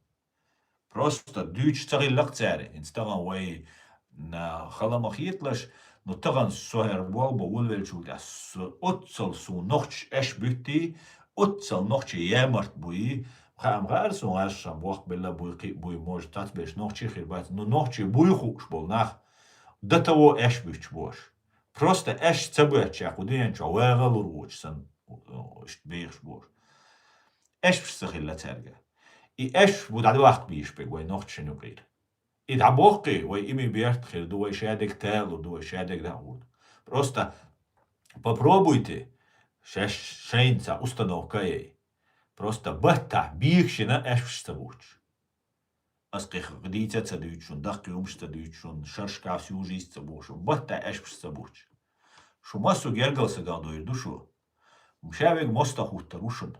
Просто дуьйцуш ца хилла-кх цара. ХӀинца тахана вай, на, хала ма хеталаш, но тахана со хӀара болх бан волавеллачул тӀаьхьа со, оццал суна нохчаш аьшпаш буьттий, оццал нохчий ямарт буй. Хаам хаьара суна, ас шан бохк белла буй, кхин а буй, может, цхьацберш нохчий хир бац, но нохчий буй хууш болу нах до того аьшпаш буьттуш бу уьш. Просто аьшпаш ца боьттучехь, кху дуьнен чохь вагӀа а лур воцуш санна, иштта бехаш бу уьш. Аьшпаш ца хилла цаьрга. И аьшпаш бу дӀадохка безаш берг вай нохчашна юкъера. И дӀабоккхий, вай иман берт хир ду, вай шадерг талур ду, вай шадерг дӀа а хӀур ду. Просто попробуйте шаьш шайна цхьа установка а яй. Просто баттахь бегашина аьшпаш ца буттуш. Ас кхин дийца а ца дуьйцу шуна, даккхий хӀумаш а ца дуьйцу шуна, шаршкахь сюжеташ а ца боху шуна, баттахь аьшпаш а ца буттуш. Шу массо а гергал сагах дойр ду шу. Ша верг мостагӀа хӀуттур ву шуна.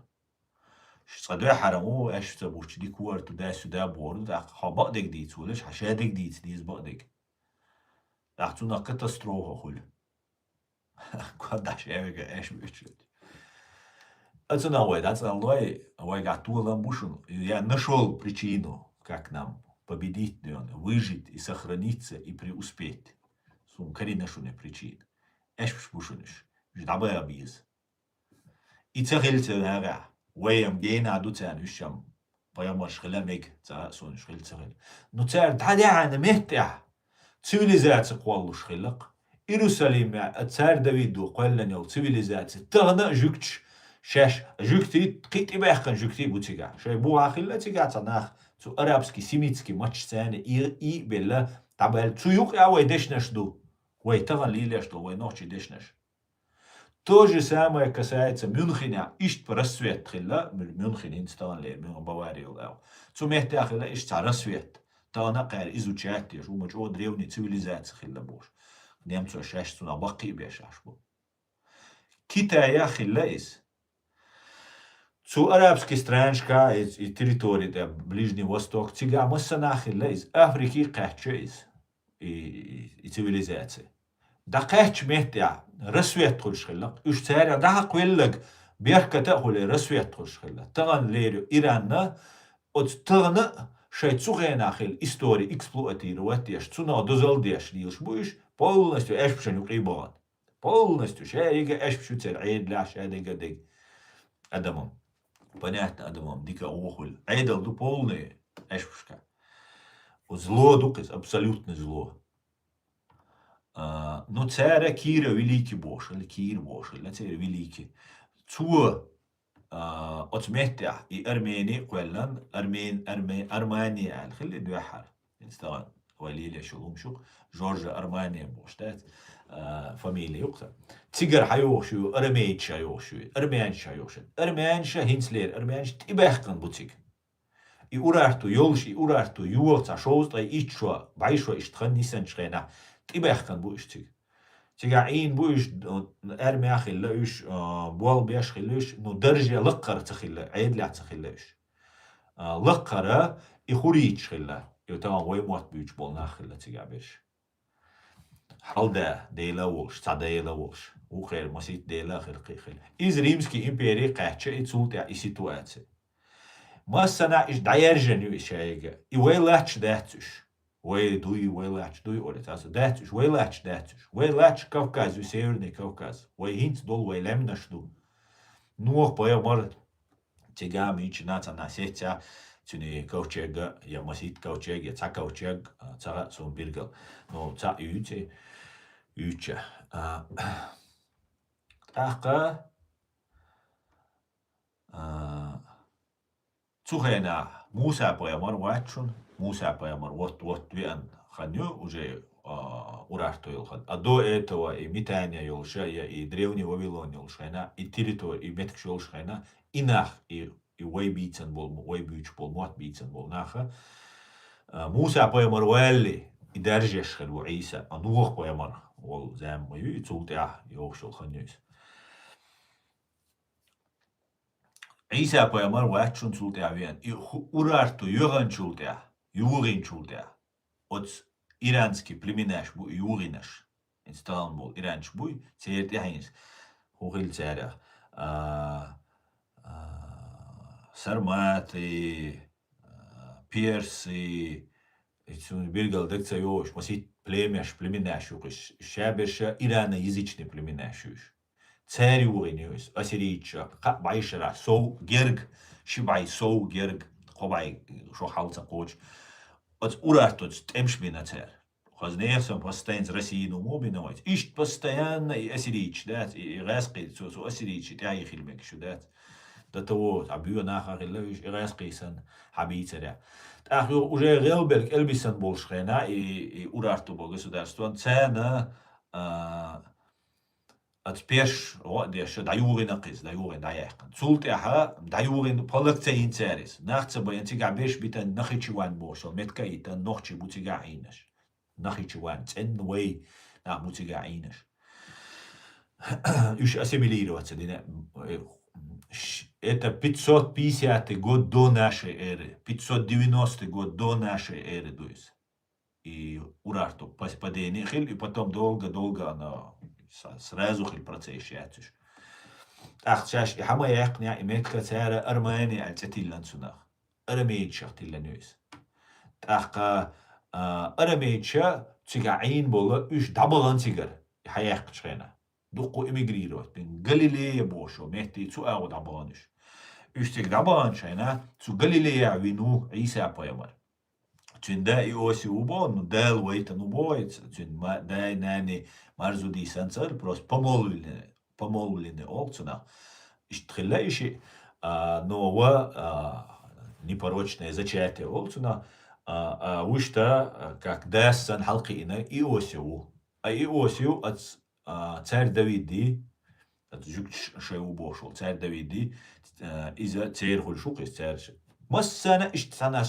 Ш-, цкъа дуьххьара ву, аьшпаш ца буттуш, дика вара, туда-сюда бохур ду, тӀаккха хьо бакъдерг дийца волуш, хьан шадерг дийца деза бакъдерг. ТӀаккха цунах катастрофа хуьлу. Кхо даш эвига эш буьйцуш. Оцунах вай дӀацӀанлой, вайгахь толам бу шуна. Я нашёл причину, как нам победить, выжить и сохраниться, и преуспеть. Суна карина шуна причина. Аьшпаш бу шуна уьш. Уьш дӀабаха беза. И ца хилча нагӀа, вай-м гена ду царна, уьш-м пайхамарш хила мега, цхьа а сунаш хила ца хила. Ну, цара дӀадаьхьана меттехь цивилизаци кхоллуш хилла-кх. Иерусалимехь а цара Давида кхоьллина йолу цивилизаци тахана а жуьгташ шаьш, жуьгтий, кхин тӀебаьхкина жуьгтий бу цигахь. Шайн бухахь хилла цигахь цхьа нах, цу арабский семитский маттаца царна и, и а белла, дӀабаьлла. Цу юкъа а вай дешнаш ду. Вай тахана лелош долу вай нохчийн дешнаш. То же самое касается Мюнхенехь, иштта рассвет хилла, Мю-, Мюнхен хӀинца тахана лер, Мюнхен Бавари йолу агӀо. Цу меттехь хилла иштта цхьа рассвет. Тахана а кхара изучать деш, хӀума чӀогӀа древний цивилизаци хилла бохуш. Немцо шаьш цунах баккхий а беш Ӏаш бу. Китаях хилла иза. Цу арабский странашка, и, и территори тӀе, Ближний Восток, цигахь массанахь хилла иза. Африки кхаьчча иза, и, и, и цивилизаци. ДӀакхаьчча меттехь рассвет хуьлуш хилла. Уьш царах дӀахьакхвелларг беркат а хуьлий, рассвет хуьлуш хилла. Тахана лер ю Иранна, оцу тахана а шайн цу хенахь хилла истори эксплуатировать деш, цунах дозалла деш лелаш бу уьш, полностью аьшпашна юкъе бахана. Полностью шаьрга аьшпаш ю церан Ӏедалехь, шадерг а дерг адамо. Понятно, адамо дика а вон хуьлу. Ӏедал ду полный аьшпашка. Зло ду-кх иза, абсолютный зло. А, ну, цара Кира Великий бохуш хилла, Кира бохуш хилла церан Великий. Цо, а, оцу меттехь и Армени а кхоьллина, Армен-, Арме-, Армания аьлла хилла и дуьххьара. ХӀинца тахана вай лелош йолу хӀума шу-кх, Жоржа Армания бохуш дац, а, фамилия ю-кх цуьнан. Цигара хьайогӀуш ю, арамейцаш хьайогӀуш ю, армянаш хьайогӀуш ю. Армянаш хӀинца лер, армянаш тӀебаьхкина бу цига. И Урарту йолуш, и Урарту йогӀу цхьа шовзткъе итт шо, бӀе шо иштта хан йисинчу хенахь тӀебаьхкина бу уьш цига. Цигахь Ӏийна бу уьш, армехь хилла уьш, а, болх беш хилла уьш, ну, дарже лаккхара ца хилла, Ӏедалехь ца хилла уьш. А, лаккхара и хурриташ хилла, и тахана вай мотт буьйцуш болу нах хилла цигахь берш. Хьалда дела а волуш, цхьа дела а волуш, вукхеран масийтта дела а хилла кхин хилла. Иза Римский импери кхаьчча, и цул тӀаьхьа и ситуаци. Массанхьа иштта дӀаяржина ю и шайга. И вай латташ дац уьш. Вай дуй, вай латташ дуй, олий цхьацца. Дац уьш, вай латташ дац уьш. Вай латташ Кавказ ю, Северный Кавказ. Вай хӀинца долу вай лаьмнаш ду. Нохь-пайхамар цигахь мича нацана сеццехь, цуьнан ковчега, я масийтта ковчег, я цхьа ковчег, а, цхьа а суна билгал. Ну, цхьа а юьйцу, юьйцуча. А, тӀаккха, а, цу хенахь Муса-пайхамар вац шуна, Муса-пайхамар вот, вот веана хан ю, уже, а, Урарту йолу хан. А до этого и Митания йолуш, я и Древний Вавилон йолуш хенахь, и территори, и меттигаш йолуш хенахь, и нах, и, и вай бийцан болу, вай буьйцуш болу, мотт бийцан болу наха, а, Муса-пайхамар валли, и даржеш хир ву Ӏийса, а Нохь-пайхамар волу зама ма ю, и цул тӀаьхьа йогӀуш йолу хан ю иза. Ӏийса-пайхамар вац шуна цул тӀаьхьа веана. И ху-, Урарту йоьгӀанчул тӀаьхьа, югӀинчул тӀаьхьа. Оцу иранский племенаш бу и югӀинаш. ХӀинца тахана болу иранчаш буй, церан тӀаьхьенаш. ХӀун хилла царах? А, а, сарматы, а, персы, и цуьнан билгал дага ца йогӀуш, масийтта племяш, племенаш ю-кх уьш. Шаберш ираноязычный племенаш ю уьш. Цара югӀина ю иза, ассирийцаша, кхаа бӀешарахь сов герга, ши бӀе сов герга, кхо бӀе шо хьал ца кхочу. Оцу Урартуца тӀемаш бина цара. Хаза нехан сан постоянно Россия ну мо бина вайца. Иштта постоянно и ассирийцаш дац, и, и гӀаьскхий, цо, цо ассирийцаш тӀаьхье хила мегаш ю дац. До того, а буьйцу наха хилла уьш, и гӀаьскхий санна, хьан бийцарехь. ТӀаккха юха уже гӀелбелг кӀелбиссан болуш хенахь, и, и Урарту бо государствон, царна, а, Оцу перш гӀо а деш, дӀаюгӀина кхиза, дӀаюгӀина, дӀаяьккхина. Цул тӀаьхьа дӀаюгӀина, палаг ца йина цара иза. Нах ца байна, цигахь берш битан Нахичеван бохуш, меттиг а йитан, нохчий бу цигахь Ӏийнаш. Нахичеван, цӀенна вай нах бу цигахь Ӏийнаш. Уьш ассимилироваться дина. Ш-, это пятьсот пятидесятый год до нашей эры, пятьсот девяностый год до нашей эры ду иза. И Урарту пас-, падение хилла, и потом долго-долго оно са-, сразу хилла процесс яц уьш. ТӀаккха шаьш и хьан ма яьккхинехь, и меттиг цара Армани аьлла цӀе тиллина цунах. Арамейцашах тиллина ю иза. ТӀаккха, а, арамейцаша цигахь Ӏийна болу, уьш дӀабахана цигара, и хьан яьккхинчу хенахь. дуккха эмигрировать бина. Галилея бохучу метте цу агӀо дӀабахана уьш. Уьш цига дӀабаханчу хенахь цу Галилея вина ву Ӏийса-пайхамар. Цуьнан да Иосиф ву боху, ну, Дала вайтина ву боху, цуьнан ма-, дай-наний марзо дийсина ца хилла, просто помолвление, помолвление олу цунах. Иштта хилла и шиъ, а, но ва, а, непорочное зачатие олу цунах, а, а, вуьшта, а, как дас санна хьалакхиъна Иосиф ву. А Иосиф оцу, а, цаьрга Давиди, оцу жуьгташа шайн ву бохуш волу цаьрга Давиди, а, иза церан хуьлуш ву-кх иза цаьрга. Массарна иштта цхьанаш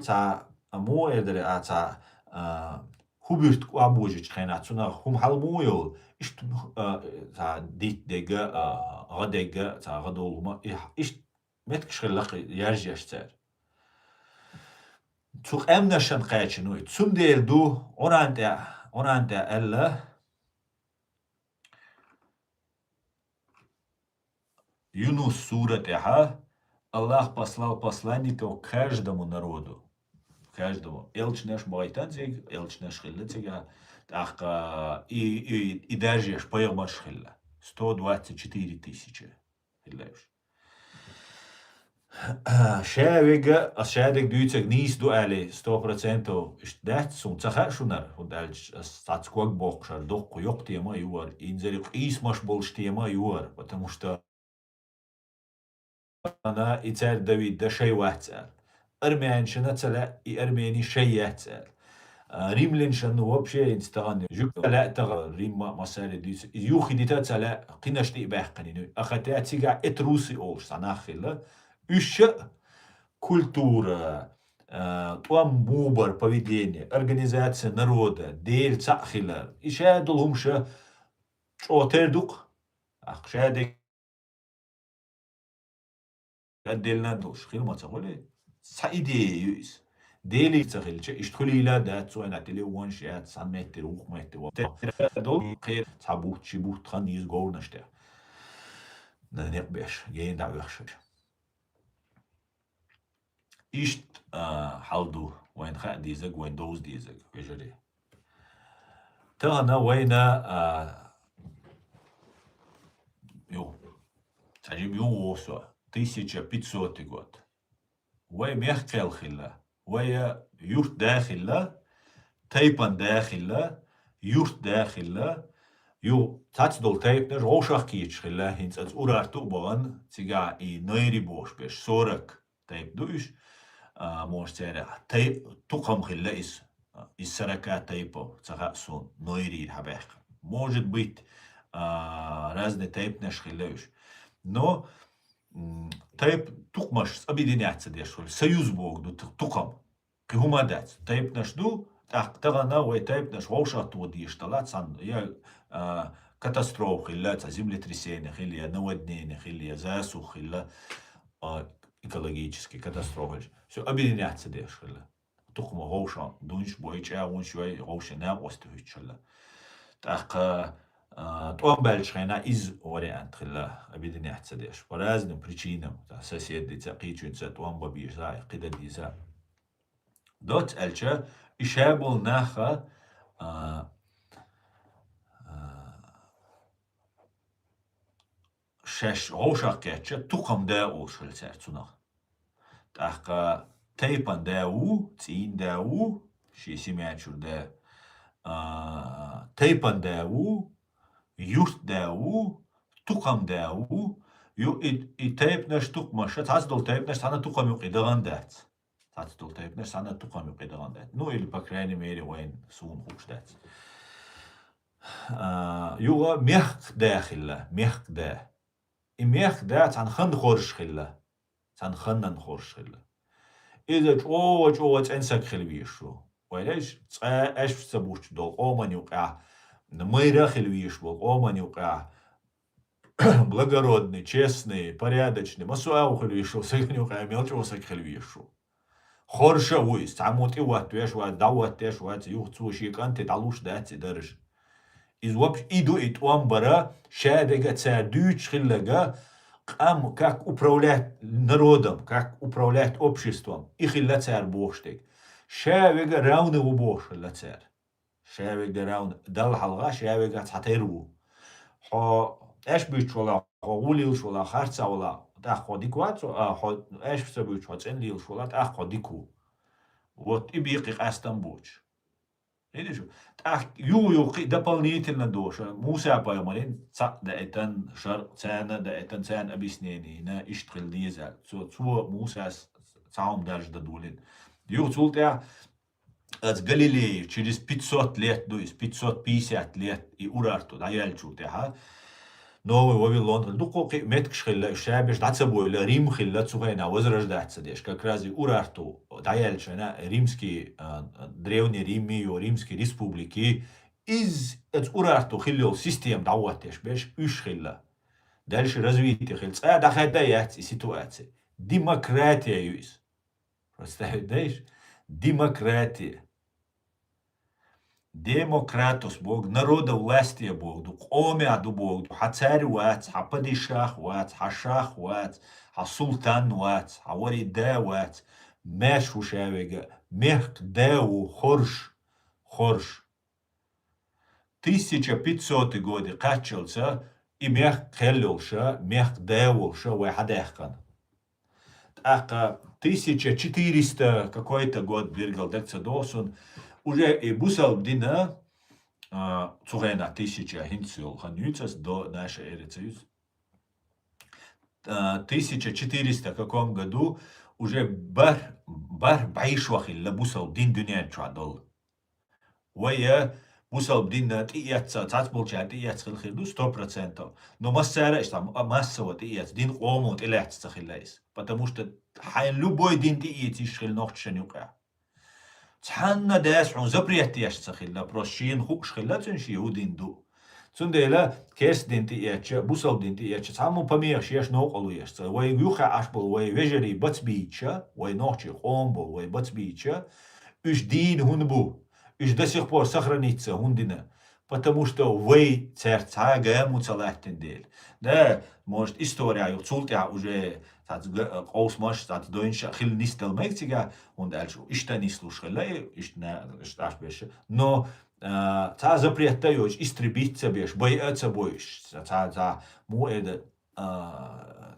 цхьа, а, муха эр дара, а, цхьа, а, хӀун буьртиг охьабожучу хенахь цунах хӀума хьала муха йолу, иштта, а, цхьа дитт дегга, а, гӀа дегга, цхьа гӀа долу хӀума, и, иштта меттигаш хилла-кх яржош цара. Цу къаьмнашна кхаьчна ву и. Цундела ду Къуръан тӀехь, Къуръан тӀехь аьлла, Юнус сура тӀехьа: «Аллах послал посланников к каждому народу». К каждому. Элчанаш бахийтан цига, элчанаш хилла цига, тӀаккха и, и, и даржеш пайхамарш хилла. Сто двадцать четыре тысячи хилла уьш. Ша вега, ас ша дерг дуьйцург нийса ду аьлла, сто процентов иштта дац, суна ца хаьа шунара, хӀунда аьлча ас цхьацца ког боккхушара доккха йоккха тема а ю хӀара, инзаре къийсамаш болуш тема а ю хӀара, потому что ана и цаьрга Давида шай вац аьлла. Армянашна ца лаьа, и армени шай яц аьлла. А, римлянашна, ну, вообще, хӀинца тахана, жуьгташа лаьа тахана, Римма а массаьрга дуьйцу, иза юххе дита а ца лаьа, кхинаш тӀе а баьккхина ю. Ахатта цигахь этрусы олуш цхьа нах хилла. Уьш а культура, а, тӀом муха бар, поведение, организация народа, Дела цхьаъ хилар. И ша долу хӀумаша чӀогӀа тера ду-кх. Ахь ша дерг отдельно долуш хила ма ца хуьлий? Цхьа идея ю иза. Деле ца хилча, иштта хуьлийла дац, цо вайна телефонаш яц, цхьана меттера, вукху меттера ван. Долу кхера цхьа бутт, ши бутт хан иза говрнаш тӀехь. На некъ беш, гена дӀа вехаш. Иштта, а, хьал ду, вайна хаа дезаг, вайна довза дезаг, вежарий. Тахана вайна, а, ю, цхьа жима ю ву со, тысяча пятьсотый год. Вай мехкал хилла, вай юрт да хилла, тайпан да хилла, юрт да хилла, ю цхьацца долу тайпанаш вовшах кийча хилла, хӀинца аса Урарту а бахана, цигахь и Нойри бохуш берш, сорок тайпа ду уьш, а, может, церан тай-, тукхам хилла иза, из сорока тайпов, ца хаьа суна, Нойрийра хьабаьхкина. Может быть, а, разные тайпанаш хилла уьш. Но, м, тайп-, тукхамаш объединять ца деш хуьлу, союз боху ду ту-, тукхам. Кхин хӀума дац. Тайпанаш ду, тӀаккха тахана вай тайпанаш вовшах тоха дезаш далахь, цхьана я, а, катастрофа хилла, цхьа землетрясение хилла, я наводнение хилла, я засуха хилла, а, экологический катастрофа хилла. Всё, объединять ца деш хилла. Тукхама вовшах дунш бой, чӀагӀонаш йой, вовшийн накъостий хӀуьттуш хилла. ТӀаккха, а, тӀом баьлча хенахь иза вариант хилла, объединять ца деш. По разным причинам, цхьа соседица, кхечуьнца тӀом бан беза, кхидӀа деза. Доцца аьлча, и ша болу наха, а, а, шаьш вовшах кхетча, тукхам да олуш хилла цаьрца цунах. ТӀаккха тайпан да ву, цӀийнан да ву, шен семья чуьра да, а, тайпан да ву, юрт да ву, тукхам да ву, ю-, и, и тайпанаш, тукхамаш, цхьацца долу тайпанаш цхьана тукхам юкъе дахана дац. Цхьацца долу тайпанаш цхьана тукхам юкъе дахана дац. Ну, или, по крайней мере, вайн суна хууш дац. А, юха мехкан да хилла, мехкан да. И мехкан да цхьана хан хоржуш хилла. Цхьана ханнан хоржуш хилла. Иза чӀогӀа-чӀогӀа цӀена саг хила везаш ву. Вай леш, цкъа аьшпаш ца буттуш долу къоман юкъехь, майра хила везаш болу къоман юкъехь, благородный, честный, порядочный, массо а агӀо хила везаш волу сагана юкъахь мел чӀогӀа саг хила везаш ву. Хорша ву иза, цхьаммо тӀе хӀоттавеш вац, дӀахӀоттавеш вац, юха цо шен кӀанте дӀалуш дац и даржа. Иза вообще и ду и тӀом бара, ша дерг цара дуьйцуш хилларг, къам как управлять народом, как управлять обществом, и хилла цара бохуш дерг. Ша верг равный ву бохуш хилла цара. Ша верг равный, Далла хьалха ша верг цхьатера ву. хьо аьшпаш буьйцуш вала, хьо гӀу лелаш вала, харцахь вала, тӀаккха хьо дика вац, а, хьо аьшпаш ца буьйцуш, хьо цӀена лелаш вала, тӀаккха хьо дика ву. Вот и бекхи къастам боцуш. Видишь? ТӀаккха юха-юха кхин дополнительно доша, Муса пайхамарин цхьаъ даийтина, шарӀ царна даийтина, царна объяснение йина, иштта хила деза. Цо, цо Мусас цхьа хӀума даржа дан долийна. Юха цул тӀаьхьа Ас Галилея через пятьсот лет ду иза, пятьсот пятьдесят лет и Урарту дӀаяьллачул тӀаьхьа. Новый Вавилон хилла, дуккха кхин меттигаш хилла, уьш шабеш дӀа ца бойла, Рим хилла, цу хенахь возрождаться деш. Как раз и Урарту дӀаяьллачу хенахь римский, а, Древний Рим ю, Римский республики, из, оцу Урарту хилла йолу система дӀахӀоттош беш, уьш хилла. Дальше развитие хилла. Цкъа дӀахаьдда яц и ситуация. Демократия ю иза. Представить даьш? Демократия. Демократос боху, народовластие боху ду, къомехь ду боху ду, хьан царь вац, хьан падишах вац, хьан шах вац, хьан султан вац, хьан вари да вац, маьрша ву ша вега, мехкан да ву, хорш, хорш. Тысяча пятьсотый годе кхаччалца и мехк кхел йолуша, мехк да волуша вай хьадаьккхина. ТӀаккха тысяча четыреста какой-то год биргал даг ца догӀу сун, уже и бусалба дина, а, цу хенахь тысяча хӀинца йолу хан юьйцас до наша эра ца юьйцу. А, тысяча четыреста каком году уже барх, барх бӀешо хилла бусалба дин дуьнен чохь долу. Вай, э, бусалба дин тӀеэцна, цхьацболчара тӀеэцна хила хир ду сто процентов. Но массара а иштта м-, массово тӀеэцна, дин къомо тӀелаьцна ца хилла иза. Потому что хьайн любой дин тӀеэца йиш хилла нохчашна юкъахь. Цхьанна дас хьуна запрет еш ца хилла, просто шена хууш хилла цуьнан шен хӀун дин ду. Цундела керста дин тӀеэцча, бусалба дин тӀеэцча, цхьаммо помехаш еш, новкъарло еш ца. Вай юххе Ӏаш болу вай вежарий бац бийча, вай нохчий къом болу вай бац бийча, уьш дийна хӀунда бу? Уьш до сих пор сохраниться хӀунда дина? Потому что вай цаьрца цхьа а гаму ца латтина дела. Да, может, история юха цул тӀаьхьа уже цхьацца га-, къовсамаш, цхьацца дойнаш а хила нисдала мега цигахь, хӀунда аьлча иштта нислуш хилла, и иштта на-, иштта аш беша. Но, а, цхьа запрет а йоцуш, истребить ца беш, байа а ца бойуш, цхьа, цхьа, муха эр дан, а,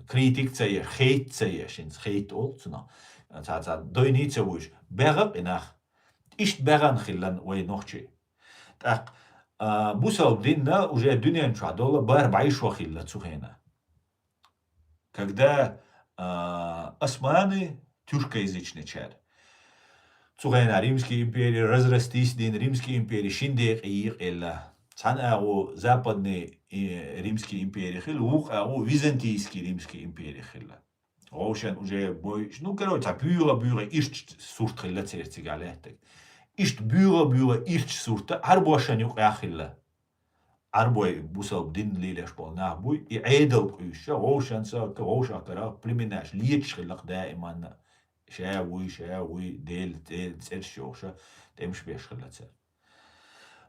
критик ца еш, хейт ца еш, хӀинца хейт олу цунах. Цхьа, цхьа дойний ца вуьйш, бегӀа а къинах. Иштта бегӀана хилла вай нохчий. ТӀаккха, а, бусалба динна уже дуьнен чохь долу барх бӀешо хилла цу хенахь. Когда, а, османы, тюркоязычныйчара. Цу хенахь Римский импери разрастись дина, Римский импери шин декъе йийкъа елла. Цхьана агӀо западный, и, Римский импери хилла, вукху агӀо византийский Римский импери хилла. Вовшен уже бойуш, ну, короче, цхьа буьйгӀа-буьйгӀа ирча сурт хилла церан цигахь лаьттаг. Иштта буьйгӀа-буьйгӀа ирча сурта Ӏарбошан юкъахь хилла. Ӏарбой бусалба дин лелаш болу нах буй, и Ӏедал къуьйсуша, вовшанца, вовшах карах племенаш леташ хилла даиманна. Ша вуй, ша вуй, Дела, Дела цӀераш йохуша, тӀемаш беш хилла цара.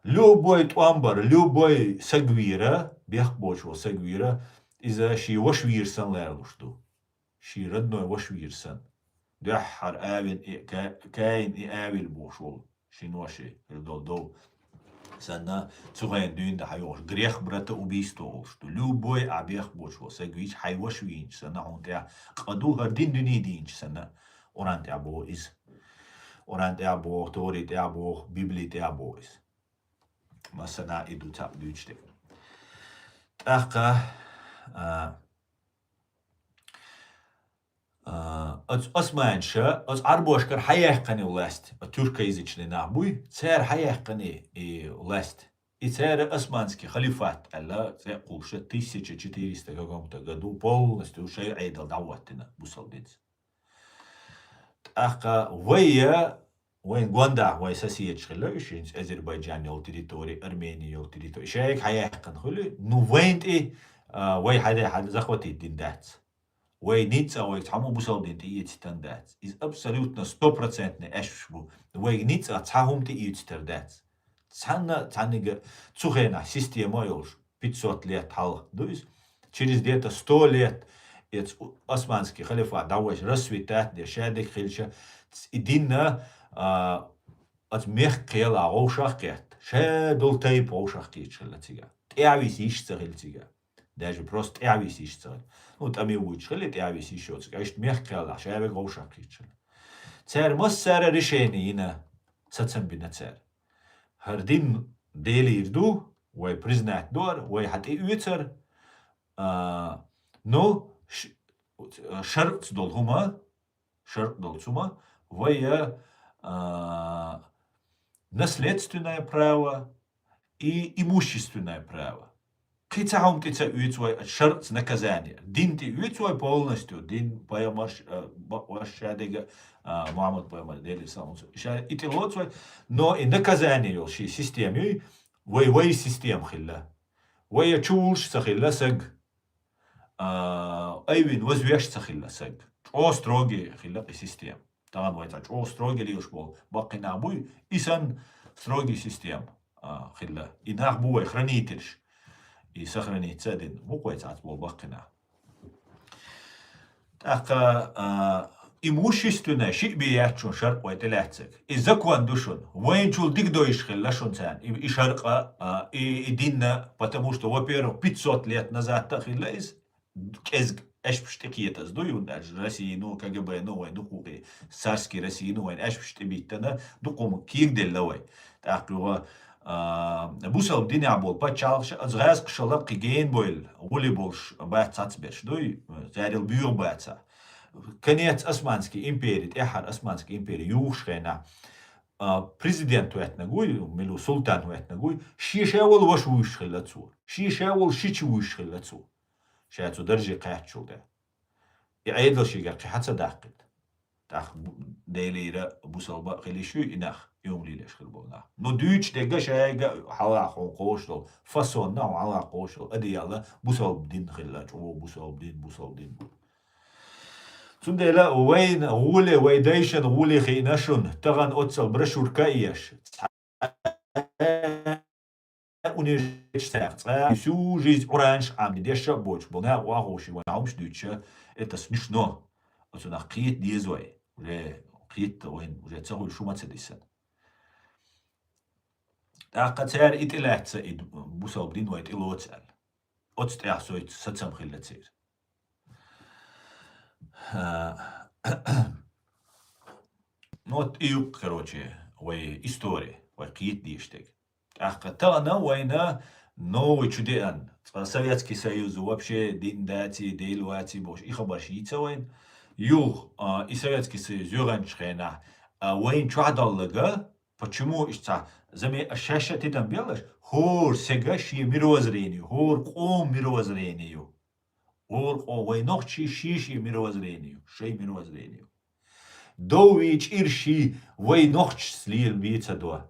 Любой тӀом бар, любой саг вийра, бехк боцуш волу саг вийра, иза шен ваша вийра санна ларалуш ду. Шен родной ваша вийра санна. Дуьххьара Авин и Ка-, Каин и Авил бохуш волу шин ваша хир долу дов. Санна, цу хенахь дуьйна дан хьан йохуш, грех братоубийство олуш ду. Любой а бехк боцуш волу саг вийча, хьайн ваша вийнача санна, хьуна тӀехь къа ду, хӀара дин дуьне дийнача санна, Къуръан тӀехь боху иза. Къуръан тӀехь боху, Тори тӀехь боху, Библи тӀехь боху иза. Массана а и ду цхьаъ дуьйцуш дерг. ТӀаккха, а, а, оцу османша, оцу Ӏарбошкара хьаяьккхина ю власть, оцу тюркоязычный нах буй, цара хьаяьккхина и власть. И цара османский халифат аьлла, цӀе а кхуллуша, тысяча четыреста каком-то году полностью шайн Ӏедал дӀахӀоттина бусалба динца. ТӀаккха вай, вайн гондахь вай соседаш хилла, уьш хӀинца Азербайджан йолу территори, Армени йолу территори. Шайга хьаяьккхина хуьлу, ну вайн тӀе, а, вай хьаде-, хьаде захватить дина дац. Вай ницкъа вайга цхьаммо бусалба дин тӀеэцитан дац. Иза абсолютно стопроцентный аьшпаш бу. Вайга ницкъа цхьа хӀума тӀеэцитар дац. Цхьанна, цхьаннига цу хенахь система а йолуш, пятьсот лет хьалха ду иза. Через где-то сто лет эца османский халифат дӀавайша, расцветать деш, шадерг хилча, ц-, и динна, а, оцу мехкан кхелахь вовшах а кхетта, ша долу тайпа вовшах кхеташ хилла цигахь. тӀаьхьависа йиш ца хилла цига. Даже просто тӀаьхьависа йиш ца хилла. Ну, тӀаме вуйчу хилла, тӀаьхьависа йиш йоцу. Иштта мехкахь хилла, шаьвега вовшах кхийтча. Цара массара решение йина, сацам бина цара. ХӀара дин Делера ду, вай признать дора, вай хьан тӀе оьцар, а, ну, ш-, шаръца долу хӀума, шаръ долу хӀума, вай, а, наследственное право и имущественное право. Кхин цхьа хӀума тӀе ца оьцу вай, а, шаръца наказание. Дин тӀе оьцу вай полностью, дин пайхамарш, а, бакъваш ша дега, а, Мухьаммад пайхамар, Делера салам, ша и тӀе лоцу вай, но и наказание йолу ши система юй, вай, вай система хилла. Вай я чувулш ца хилла саг. А, айвин вазвеш ца хилла саг. ЧӀо строгий хилла и система. Тахана вай цхьа чӀо строгий лелаш болу баккхий нах буй, и санна строгий система, а, хилла. И нах бу вай хранительш. И сохранить ца дина, бу вай цхьацца болу баккхий нах. ТӀаккха, а, имущественное шиъ бен яц шун шаръ вай тӀелаьцнарг. И закон ду шуна. Вайначул дика дойуш хилла шуна царна. И, и шаръ а, а, и, и дин а, потому что, во-первых, пятьсот лет назад-то хилла иза. КӀезиг аьшпаш тӀе кхетаза ду, юн даже Россияно, КГБно вайн дукха гӀуллакх, царский Россияно вайн аьшпаш тӀе биттина, дукха хӀума кегаделла вай. ТӀаккха юха, а, бусалба динехь болу пачхьалкхаш а, оцу гӀазкхашалла кхин гена бойла, гӀуле болуш бац цхьацберш дуй, царел боьха баца. Конец Османский империи, тӀаьххьара Османский империи юхуш хенахь, а, президент хӀоьттинарг вуй, мила ву султан хӀоьттинарг вуй, шен ша волу ваша вуьйш хилла цо, шен ша волу шича вуьйш хилла цо. Ша цу дарже кхаьччул тӀе. И Ӏедал шийгара кхин хьан ца даккхийта? ТӀаккха бу-, Делера бусалба а хила йиш юй и нах, и хӀума лелош хир болу нах. Ну, дуьйцуш дерг а шайга хьалха хьуна кхочуш долу, фасонна хьуна хьалха кхочуш долу, адиялла бусалба дин хилла, чӀогӀа бусалба дин, бусалба дин бу. Цундела вайн гӀоле, вай дайшан гӀоле хиъна шуна, тахана оццал брошюрка а еш, цхьа университетехь цкъа всю жизнь Къуранаш Ӏамаде деш а боцуш болу, наха охьаховший вайн хьовмаш дуьйцуша, это смешно. Оцунах кхета деза вай. Уже кхетта вайн, уже ца хуьлуш хӀума ца дисана. ТӀаккха цара и тӀелаьцна и бусалба дин вай тӀелоцу аьлла. Оцу тӀехь сойту сацам хилла церан. А, ну, вот и юкъ, короче, вай история, вай кхета дезаш дерг. ТӀаккха тахана вайна новый чу деана, цкъа Советский Союз вообще дин даций, Дела ваций бохуш, и хабарш йийца вайна. Юха, а, и Советский Союз юьгӀанчу хенахь, а, вайна чохь доллага, почему иштта цхьа заме-, шаьш а тидам беллаш, хӀора сага шен мировоззрение ю, хӀора къоман мировоззрение ю. ХӀора къо-, вай нохчий ший-ший мировоззрение ю, шайн мировоззрение ю. Дов вийча ира ший вай нохчашца лела бен ца до.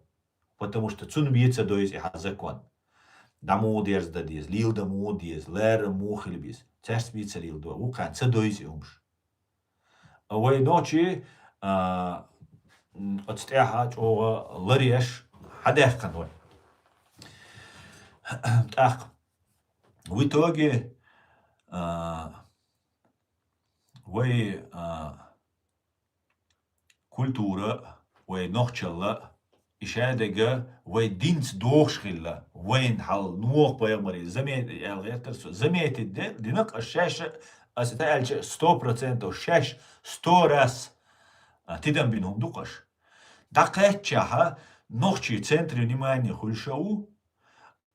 Потому что цунна бен ца дойза и хьан закон. ДӀа муха дерза дан деза, лела дан муха деза, ларам муха хила беза. Цаьрца бен ца лела до, вукхарна ца дойза и хӀумаш. А вай нохчий, а, м, оцу тӀаьхьа чӀогӀа ларъеш хьадаьккхина вай. ТӀаккха в итоге, а, вай, а, культура, вай нохчалла, и шадерг вай динца догӀуш хилла, вайн хьал Нохь пайхамаре заме-, аьлла гӀертара со, заметить де, динах а шаьш а, аса тӀе аьлча, сто процентов шаьш, сто раз, а, тидам бина хӀума ду-кх аша. ДӀакхаьччахьа, нохчий центре внимания хуьлуш а ву,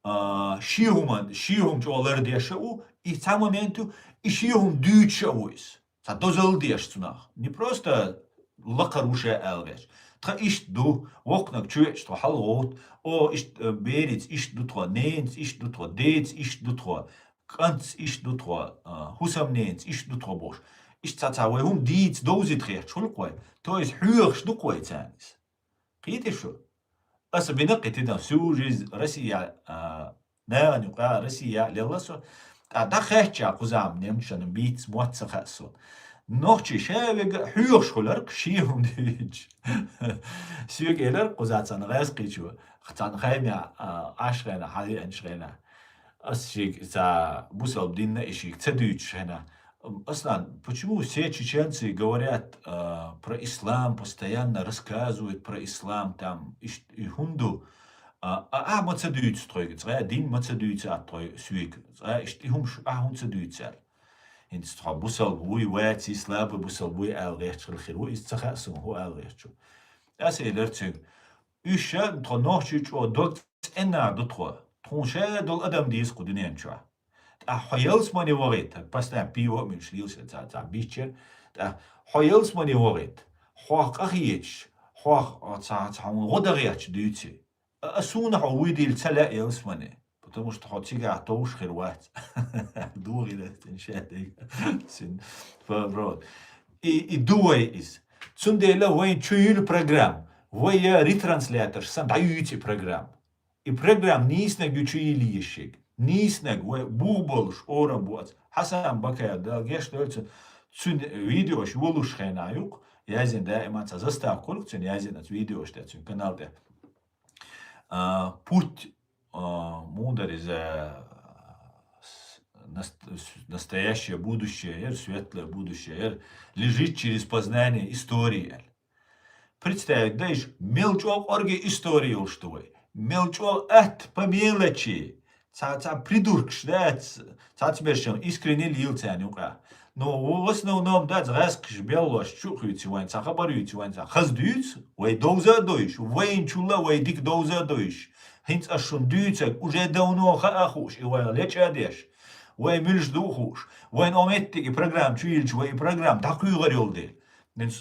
а, шен хӀума, шен хӀума чӀогӀа лардеш а ву, и цхьа момент ю, и шен хӀума дуьйцуш а ву иза. Цхьа дозалла деш цунах. Не просто лакхара ву ша аьлла гӀерташ. Тхан иштта ду, воккханиг чу веача тхо хьалагӀовтта, о, иштта, э, бераца иштта ду тхо, ненаца иштта ду тхо, деца иштта ду тхо, кӀантаца иштта ду тхо, а, хӀусамненаца иштта ду тхо бохуш. Иштта цхьа-цхьа вай хӀума дийца довзийта хеташ хуьлу-кх вай. То есть хьоьхуш ду-кх вай царна иза. Кхетий шу? Аса бина кхетина всю жизнь Россия, а, нахана юкъа Россия лелла со. ТӀа дӀакхаьчча кхузахь немцашна бийца мотт ца хаьа суна. Нохчий ша вега хьоьхуш хуьлура-кх шен хӀума дуьйцуш. Соьга элира кхузахь цхьана гӀаьскхичо, цхьана хенахь, а, Ӏаш хенахь, хьалеанчу хенахь. Ас шийга цхьа бусалба динна и шийга ца дуьйцуш хенахь. Аслан, почему все чеченцы говорят, а, про ислам, постоянно рассказывают про ислам, там, иш-, и хӀунда ду, А, а, а ма ца дуьйцу тхойга, цкъа а дин ма ца дуьйцу а тхой соьга, цкъа а иштта и хӀумаш а хӀунда ца дуьйцу аьлла. ХӀинца тхо бусалба вуй, ваций, слабый бусалба вуй аьлла гӀерташ хила хир ву, иза ца хаьа суна, хӀун аьлла гӀерташ ву. Аса элира цуьнга: «Уьш ша тхо нохчий чӀогӀа дог цӀеннахь ду тхо. Тхуна ша долу адам деза кху дуьнен чохь. ТӀаккха хьо ялсамане вахийта, постоянно пиво а муьлш лелаш цхьа, цхьа биччара, тӀаккха хьо ялсамане вахийта, хьох къахеташ, хьох цхьа, цхьа хьуна гӀо дан гӀерташ дуьйций. А, а суна хьо вуй дийла ца лаьа ялсамане, потому что хьо цигахь товш хир вац». ДугӀира цуьнан шадерг. Син. Фа-, вот. И, и ду вай иза. Цундела вайн чу юьлу программа. Вай я ретрансляторш санна дӀаюьйцу и программа. И программа нийснаг ю чу йилла езаш шега. Нийснаг вай бух болуш орам бу аца. Хьасан Бакаев, Дала гечдойла цуьнан, цуьнан видеош йолуш хенахь юкъа, яздина даима цхьа заставка хуьлу цуьнан, яздина аца видеош тӀе, цуьнан канал тӀе. А, путь, а, муха дара иза, с-, наст-, с-, настоящее будущее, яра, светлое будущее, яра, лежит через познание истории, аьлла. Представить дай уьш, мел чӀогӀа кӀорге истори йолуш ду вай. Мел чӀогӀа атта по мелочи. Цхьа, цхьа придуркаш дац, цхьацаберш искренне лела царна юкъахь. Но в основном дац гӀаьскхаш беллош чу а хуьйцу вайн, цхьа хабар юьйцу вайн, цхьа хаза дуьйцу, вай довза а довйуш, вайначул а вай дика довза а довйуш. ХӀинца ас шуна дуьйцург уже давно хаа а хууш, и вай леча а деш, вай муьлш ду а хууш, вайн о меттиг и программа чу йиллича, вай и программа дӀакхуьйгӀар йолу дела.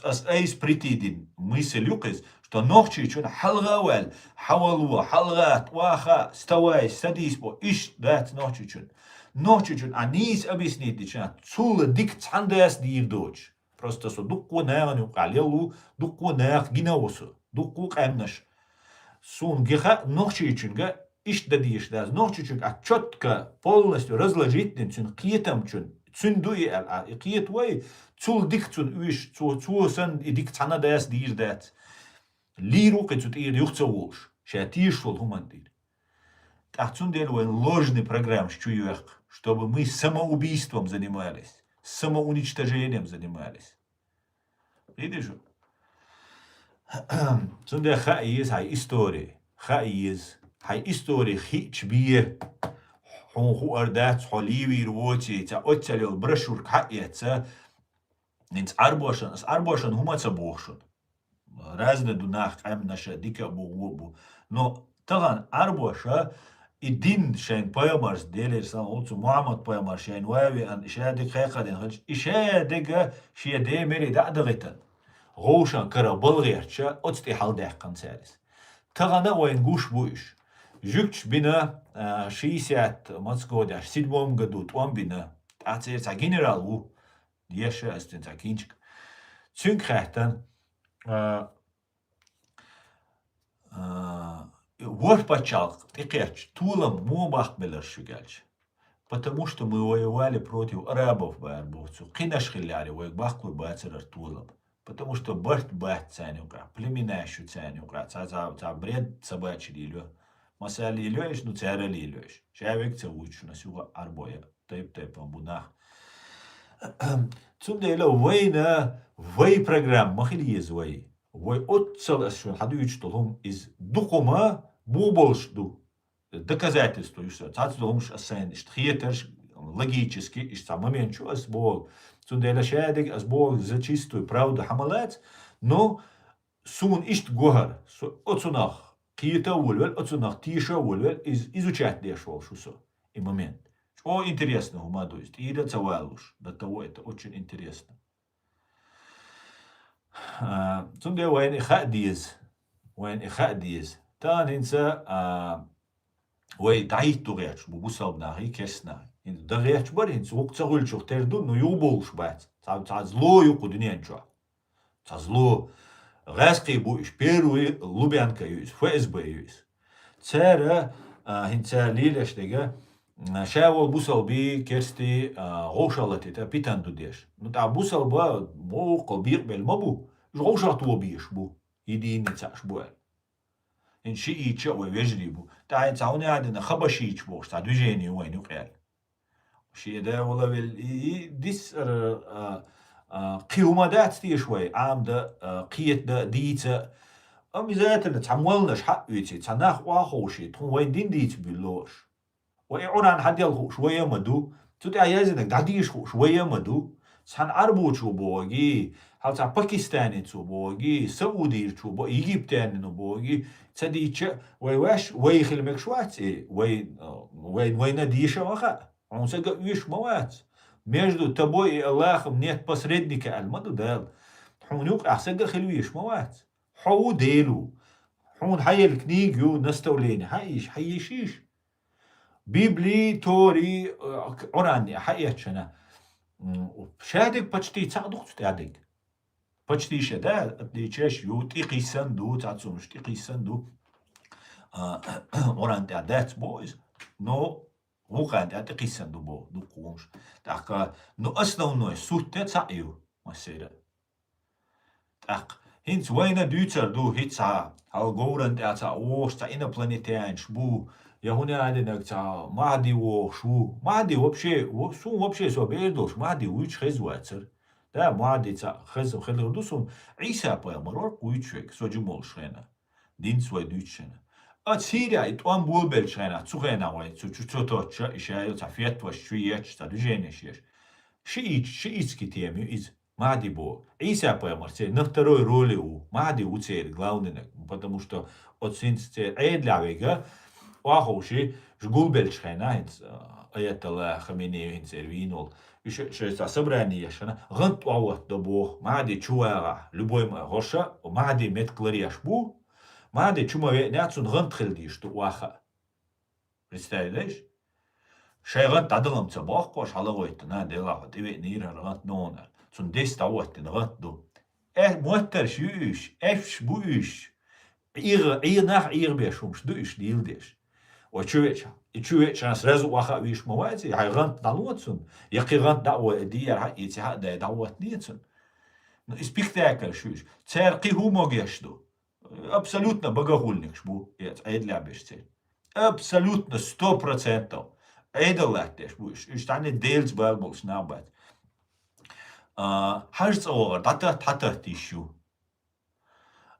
Ас айса притидина мысль ю кхиза, что нохчичун хьалха а ваьлла, хьавало, хьалха, тӀаха, вставай, садись бо, иштта дац нохчичун. Нохчичун а нийса объяснить дича, цул дика цхьана дас дийр доцуш. Просто со дуккхо нахана юкъахь лелла ву, дуккхо наха гина ву со, дуккхо къаьмнаш. Суна гиха нохчичунга иштта дан дезаш дац. Нохчичунга а чётко, полностью разложить дина цуьнан кхетамчун, цуьнан ду и аьлла, а, и кхета вай, цул дика цунна уьш, цо, цо санна и дика цхьана дас дийр дац. Лийр ву кхин цу тӀера юха ца волуш, ша тешаш волу хӀуманна тӀера. ТӀаккха цундела вайн ложный программаш чу йоьхку, чтобы мы самоубийством занимались, самоуничтожением занимались. Видишь? Цундела хаа еза хьайн истори. Хаа еза. Хьайн истори хиъча бе. Хьуна хуур дац, хьо лийвийр воций, цхьа оццал йолу брошюрка хьаэца. ХӀинца Ӏарбошан, ас Ӏарбошан хӀума ца боху шуна. Разный ду нах, къаьмнаша, дика а бу, вон а бу. Но тахана Ӏарбоша и дин шайн пайхамарс, Делера салам хуьлда цунна, Мухьаммад пайхамар шайна вави ан, и шадерг кхайкхадина хилча, и шадерг шен ден мери дӀа а дахийтина, гӀовшан кара балгӀерча, оцу тӀе хьалдаьккхина цаьрис. Тахана а вайна гуш бу уьш. Жуьгташ бина, а, шестьдесят, маца году деш, седьмом году тӀом бина. ТӀаккха церан цхьа генерал ву. Еша ас цуьнан цхьа кинчик. Цуьнга хаьттина, а, а, ворхӀ пачхьалкх тӀекхетча, толам муха баккхабелира шуьга аьлча. Потому что мы воевали против арабов, бара боху цо. Кхинаш хиллехьара, вайга баккхалур бацара толам. Потому что барт бац царна юкъахь, племенаш ю царна юкъахь, цхьа, цхьа, цхьа бред собачий лелайо. Масала лелайо иш, ну, цара лелайо иш. Ша вега ца вуьйцуш, ас юха Ӏарбой а, тайп-тайпана бу нах. Цундела вайна вай программа ма хила еза вай. Вай оццал ас шуна хьадуьйцуш долу хӀума иза дукха ма бу болуш ду. Доказательство ю сан. Цхьацца долу хӀумаш ас сайна иштта хетарш, логически, иштта цхьа момент ю ас боху. Цундела шадерг ас боху за чистую правду хьа ма лаца, но суна иштта гохара, со оцунах кхета а волавелла, оцунах теша а волавелла, из-, изучать деш волуш ву со, и момент. ЧӀогӀа интересно хӀума ду иза, тӀера а ца валуш, до того это очень интересно. А, цундела вайна и хаа деза. Вайна и хаа деза. Тахана хӀинца, а, вай дӀахӀитто гӀерташ бу бусалба нахий, керста нахий. ХӀинца дан гӀерташ бара, хӀинца вукху ца хуьлучух тера ду, но юха бовлуш бац. Цхьа, цхьа зло ю кху дуьнен чохь. Цхьа зло. ГӀаьскхий бу уьш, первый Лубянка ю иза, ФСБ ю иза. Цара, а, хӀинца лелаш дерг, а, ша волу бусалбий, керстий, а, гӀовшалла тӀе питана ду деш. Ну, тӀаккха бусалба вовкъал бекъабелла ма бу, уьш гӀовшах тобеш бу, единицаш бу аьлла. ХӀинца шиитча а вай вежарий бу. ТӀаккха хӀинца хьуна яхьа дина хабашийча бохуш, цхьа движение ю вайна юкъа аьлла. Шен да вала велла, и, и, дис, а, а, а, кхин хӀума дац теша вай, Ӏамда, а, кхета да, дийца, Обязательно цхьа молланаш хьаоьций, цхьа нах охьаховший, тхуна вайн дин дийца буьллу уж. Вай Ӏуран хьаделла хууш вай а ма ду, цу тӀехь яздинарг дӀадийша хууш вай а ма ду. Цхьана Ӏарбочо бохугий, хьал цхьа пакистанецо бохугий, саудерчо бо, египтянин бохугий, ца дийча, вай ваьш, вай хила мегаш вац, э, вай, э, вай, вайна дийша ма хаьа. Хьуна сага а оьшуш ма вац. Между тобой и Аллахом нет посредника аьлла ма ду Дала. Хьуна юкъахь сага а хила везаш ма вац. Хьо ву, Дела ву. Хьуна хьаелла книга ю, наставление, хьаийша, хьаийша. Библи, Тори, э, Ӏуран а хьаэцчана. М, шадерг почти цхьаъ ду-кх цу тӀехь дерг. Почти ша, да, отличеш ю, тӀекхийссан ду, цхьацца хӀумнаш тӀекхийссан ду. А, Ӏуран тӀехь дац боху иза. Но вукхарна тӀехь тӀекхийссан ду боху, дуккха хӀумнаш. ТӀаккха, ну, основной суть цхьаъ ю, массеран. ТӀаккха хӀинца вайна дуьйцур ду, хӀинца цхьа, хьал говран тӀехь цхьа вогӀуш, цхьа инопланетянаш бу, я хӀун аьлла динарг, цхьа Махьди вогӀуш ву. Махьди вообще, во-, суна вообще со бер долуш, Махьди вуьйцуш хеза вацара. Да, Махьди цхьа хеза хилар ду суна, Ӏийса пайхамар вара вуьйцуш верг, со жима волуш хенахь. Динца вай дуьйцуш хенахь. А Сирия и тӀом болабеллачу хенахь, цу хенахь вай, цу, цу, цу тоттуш, и ша ю цхьа фетваш чу еш, цхьа движенеш еш. Шиит-, шиитский тема ю иза. Махьди боху. Ӏийса пайхамар церан на второй роли ву. Махьди ву церан главный наг. Потому что оцу хӀинца церан Ӏедалехь вега, охьаховший, уьш гулбеллачу хенахь, хӀинца, а, Аятолла Хаменеи хӀинца церан вийна волу. Уьш шайн цхьа собрание еш хенахь, гӀант охьахӀоттадо боху. Махьди чу вагӀахь, любой ма-, хӀорш а, Махьди меттиг ларъеш бу. Махьди чу ма веанехь, цунна гӀант хила дезаш ду охьа. Представляешь? Шайн гӀант дӀадала-м ца боху-кх уьш, хьалагӀойту, на, делахь хьо тӀевеанера хӀара гӀант нуна. Цунна дес дӀахӀоттина гӀант ду. Э, моттарш ю уьш, эпсаш бу уьш. ӀегӀа, Ӏе-, нах ӀегӀабеш хӀумнаш ду уьш дийла деш. Вай чу веача, и чу веача сразу охьа а вийш ма вац, и хьайн гӀант дӀало цунна. Я кхин гӀант дӀа а вой, и дийр хьаэций, хьа а дай дӀахӀоттане цунна. Ну, и спектакльш ю уьш. Цара кхин хӀун могуш ду? Абсолютно богохульникаш бу, эца Ӏедалехь берш церан. Абсолютно, сто процентов. Ӏедал латтадеш бу уьш. Уьш цхьаьна Делаца бала болуш нах бац. А, хьажа цӀа вахар, дӀататта, хьататта йиш ю.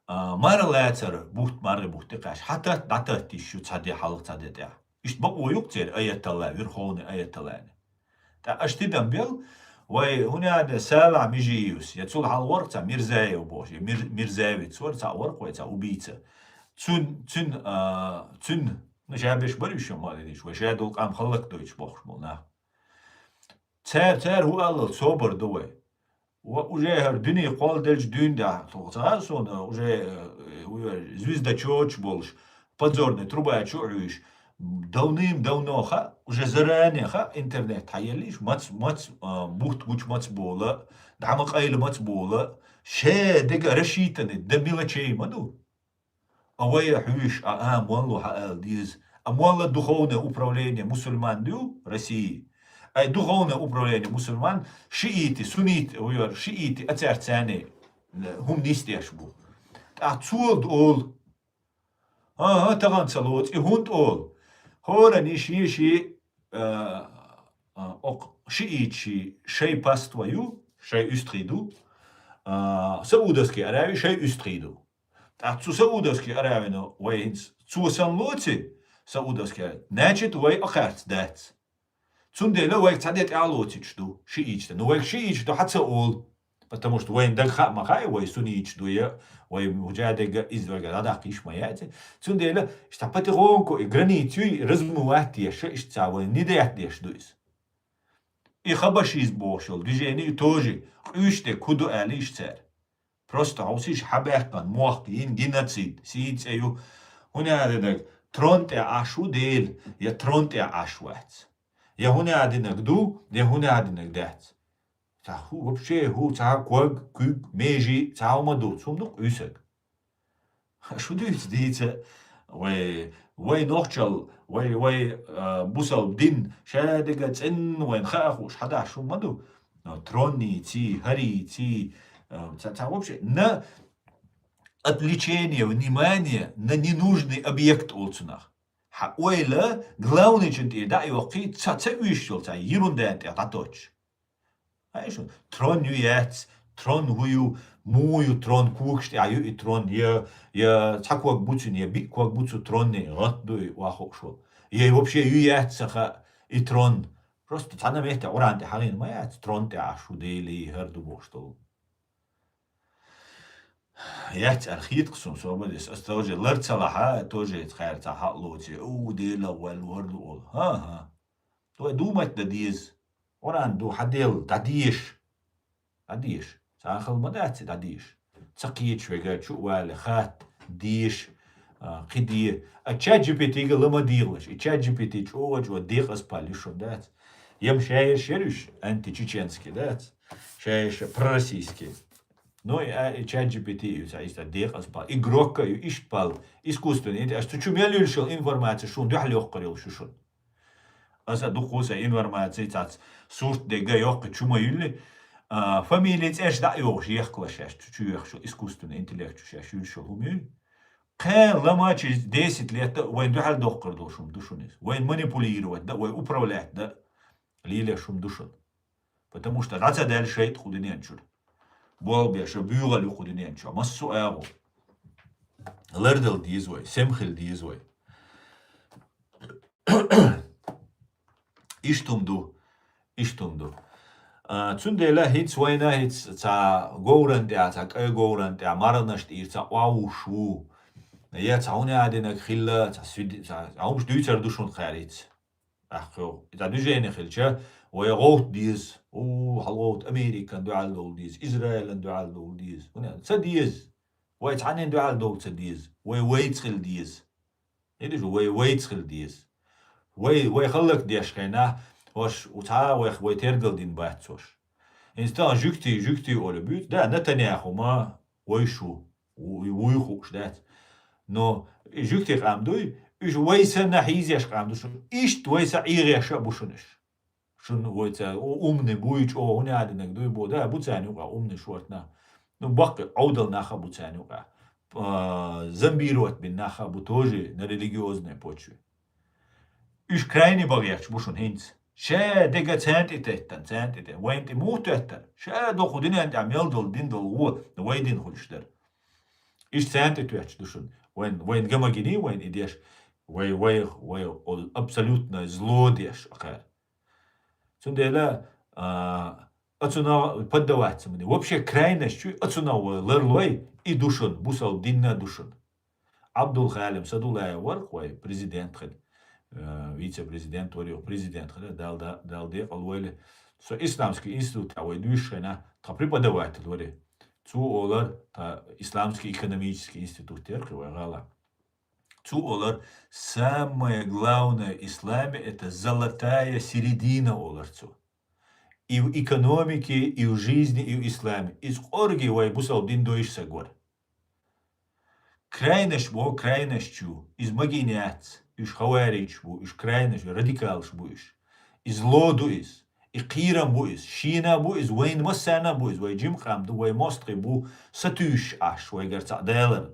А, мара лацар, бутт, марре бутт тӀекхаьчча, хьататта, дӀататта йиш ю цхьа де хьалха, цхьа де тӀехь. Иштта бакъо ю-кх церан аятолла, верховный аятоллани. ТӀаккха аша тидам бел, вай хӀун аьлла, Салахь Межиевс, я цул хьалха вара цхьа Мирзаев бохуш, я Мир-, Мирзаевец вара цхьа, вара-кх вай цхьа убийца. Цуьн, цуьн, а, цуьн, ну, ша берш бара уьш, ма дийш, вай ша долу къам хӀаллакдойтуш бохуш болу нах. Цара, цара хӀун аллал собар ду вай. Ва уже хӀара дуьне кхолладелча дуьйна тӀехь, тхо ца хаьа суна, уже, э, звездочёташ болуш, подзорный труба чу а хьуьйш, давным-давно хаьа, уже заранее хаьа, интернет хьаеллийш, мац, мац, а, бутт гучу мац бола, дӀа ма къайла мац бола, ше дега рассчитанный до мелочей ма ду. А вай а хьуьйш, а, а, молла хьаала деза. А молла духовное управление мусульман ду России. Ай духовное управление мусульман шиити, суннити, ой, шиити, а цаьрца царний, э, хӀума нисдеш бу. ТӀаккха цо ду олу. АхӀа, тахана ца лоцу, и хӀунда олу? ХӀоранна шен-шен, э, э, окху шиитчий шайн паство ю, шайн уьстагӀий ду, э, Саудовский Аравии шайн уьстагӀий ду. ТӀаккха цу Саудовский Аравино вай хӀинца цо санна лоций, Саудовский Аравия, значит, вай а кхаьрца дац. Цундела вайга цхьа де тӀаьхьа лоцуьйтуш ду шиитча. Ну, вайга шиитча ду хьан ца олу? Потому что вайна дага хаа ма хаьа, вай суннитча ду я, вай муджадега иза вайга дӀадаккха йиш ма яц. Цундела, иштта потихоньку и границу размывать деш, иштта ца вайна не деш ду иза. И хабашизм бохуш йолу движение тоже къуьйш де куду аьлла иштта цара. Просто хьовсийша хьан баьккхина мохк йина геноцид, сийна цӀе ю. ХӀун аьлла динарг, трон тӀе Ӏаш ву Дела, я трон тӀе Ӏаш вац? Я хӀун аьлла динарг ду, я хӀун аьлла динарг дац? Ца хӀу, вообще хӀу, цхьа ког, куьг, межи, цхьа хӀума ду, цхьа хӀума ду къуьйсург. Шу дуьйцу дийца, вай, вай нохчалла, вай, вай, а, бусалба дин, ша дега цӀенна вайна хаа хууш, хьадахьа шу ма ду. Но тронниций, хӀарийций, а, ца, ца вообще, на отвлечение внимания на ненужный объект олу цунах. Хьан ойла главный чун тӀе дӀа а йоккхий, ца, ца уьйш йолу цхьа ерундана тӀе дӀатоттуш. Хьаьа шу, трон ю яц, трон хӀу ю, Муха ю трон, когаш тӀехь ю и трон, я, я цхьа ког бу цуьнан, я биъ ког бу цу тронан, гӀант ду и, вахуш ву. Я вообще ю яц ца хаьа и трон. Просто цхьана метте Къуръан тӀе хьахийна ма яц, трон тӀехь Ӏаш ву Дела, хӀара ду бохуш долу. Яц аьлла хета-кх суна, собар деш. Ас тоже лар ца лахьа, тоже хаьрца хьаалоций, у, Дела ваьлла ву, хӀара ду олу. ХӀан-хӀа. Вай думать дан деза. Къуръан ду, хьан Дела, дӀадеша. ДӀадеша. Цхьа хала ма дац и дӀадеша. Ца кхеташ вега чу а вале, хатта, деша, а, кхин де. А чат G P T-га ла ма дехалаш. И чат G P T чӀогӀа-чӀогӀа декъаза пал ю шуна, дац. Ям шаьш яра уьш, античеченский, дац. Шаьш пророссийский. Но и, а, и чат G P T ю цхьа иштта декъаза пал. И Грокка ю иштта пал. Искусственный интеллект. Аш цу чу мел юьллуш йолу информаци шуна дуьхьал йоккхур йолуш ю шуна. Аса дуккха а сан информаци цац сурт дегга йоккху чу ма юьллу. А, фамилия цӀераш дӀа а йохуш, ехкалаш шаьш, чу, чу йохуш, искусственный интеллект чу шаьш юьллуш йолу хӀума ю. Кхин ламачи десять лет а вайн дуьхьал доккхур долуш хӀума ду шуна иза. Вайн манипулировать дан, вай управлять дан лелаш хӀума ду шуна. Потому что гӀа ца даьлла шайтӀа кху дуьнен чуьра. Болх беш, буьйгӀал ю кху дуьнен чохь. Массо а агӀо. Лардала деза вай, сема хила деза вай. Иштта хӀума ду, иштта хӀума ду. А, цундела хӀинца вайна хӀинца цхьа говран тӀехь, цхьа кӀай говран тӀехь марханаш тӀера цхьа охьавуш ву. Я цхьа хӀума а динарг хилла, цхьа суьд-, цхьа, цхьа хӀумаш дуьйцур ду шуна кхаьрца. ТӀаккха и цхьа движение хилча, вай гӀовт деза. У, хьал гӀовт Американ дуьхьал довла деза, Израилан дуьхьал довла деза. ХӀунда ца деза? Вай цхьаннен дуьхьал довла ца деза. Вай вайца хила деза. ХӀидаш вай вайца хила деза. Вай, вай хӀаллак деш хенахь, хӀорш цхьа а вайх вай тергал дина бац хӀорш. ХӀинца тахана жуьгтий, жуьгтий олу буьйцу, да, Натаньяху ма вай шу, вуй, вуй хууш дац. Но и жуьгтий къам дуй, уьш вай санна хьийзеш къам ду шуна. Иштта вай сан Ӏийгъеш а бу шуна уьш. Шуна вай ца у-, умный буй, чӀогӀа хӀума а динарг дуй бо, да, бу царна юкъа умный шортта нах. Ну, баккхий, Ӏовдал нах а бу царна юкъа. А, зомбировать бина нах а бу тоже на религиозной почве. Уьш крайне багӀехча бу шуна хӀинца. Ша дега царна тӀе теттан, царна тӀе теттан. Вайна тӀе муха теттар? Ша доккху дуьнен тӀехь мел долу, дин долу гӀо, вай дин хуьлуш дара. Иштта царна тӀе тоьттуш ду шуна. Вайн, вайн гамагиний, вайн и деш. Вай, вай, вай, ол абсолютное зло деш, акхар. Цундела, а, ацуна поддаваться ма де. Вообще крайность чу ацуна вай ларлой, и ду шуна, бусал динна ду шуна. Абдул-Халим Садулаев вара вай президент хила, э, вице-президент вара, президент хила, Дала да-, Дала декъал войла. Со исламский институт вай дуьйш хена, тха преподаватель вара. Цу олар, тха исламский экономический институт яра вай гӀала. Цу олар, самое главное в исламе — это золотая середина, олар цу. И в экономике, и в жизни, и в исламе. Из къорги вай бусал дин дойш сагвар. Крайнаш бо, крайнаш чу. Из магийна яц. Уьш хаварич бу, уьш крайнаш, радикалш бу уьш. Из ло ду из. И кхийрам бу из. Шена бу из, вайн массана бу из. Вай жимкъам ду, вай мостхи бу, сатуьйш аш, вайгар цхьа далар.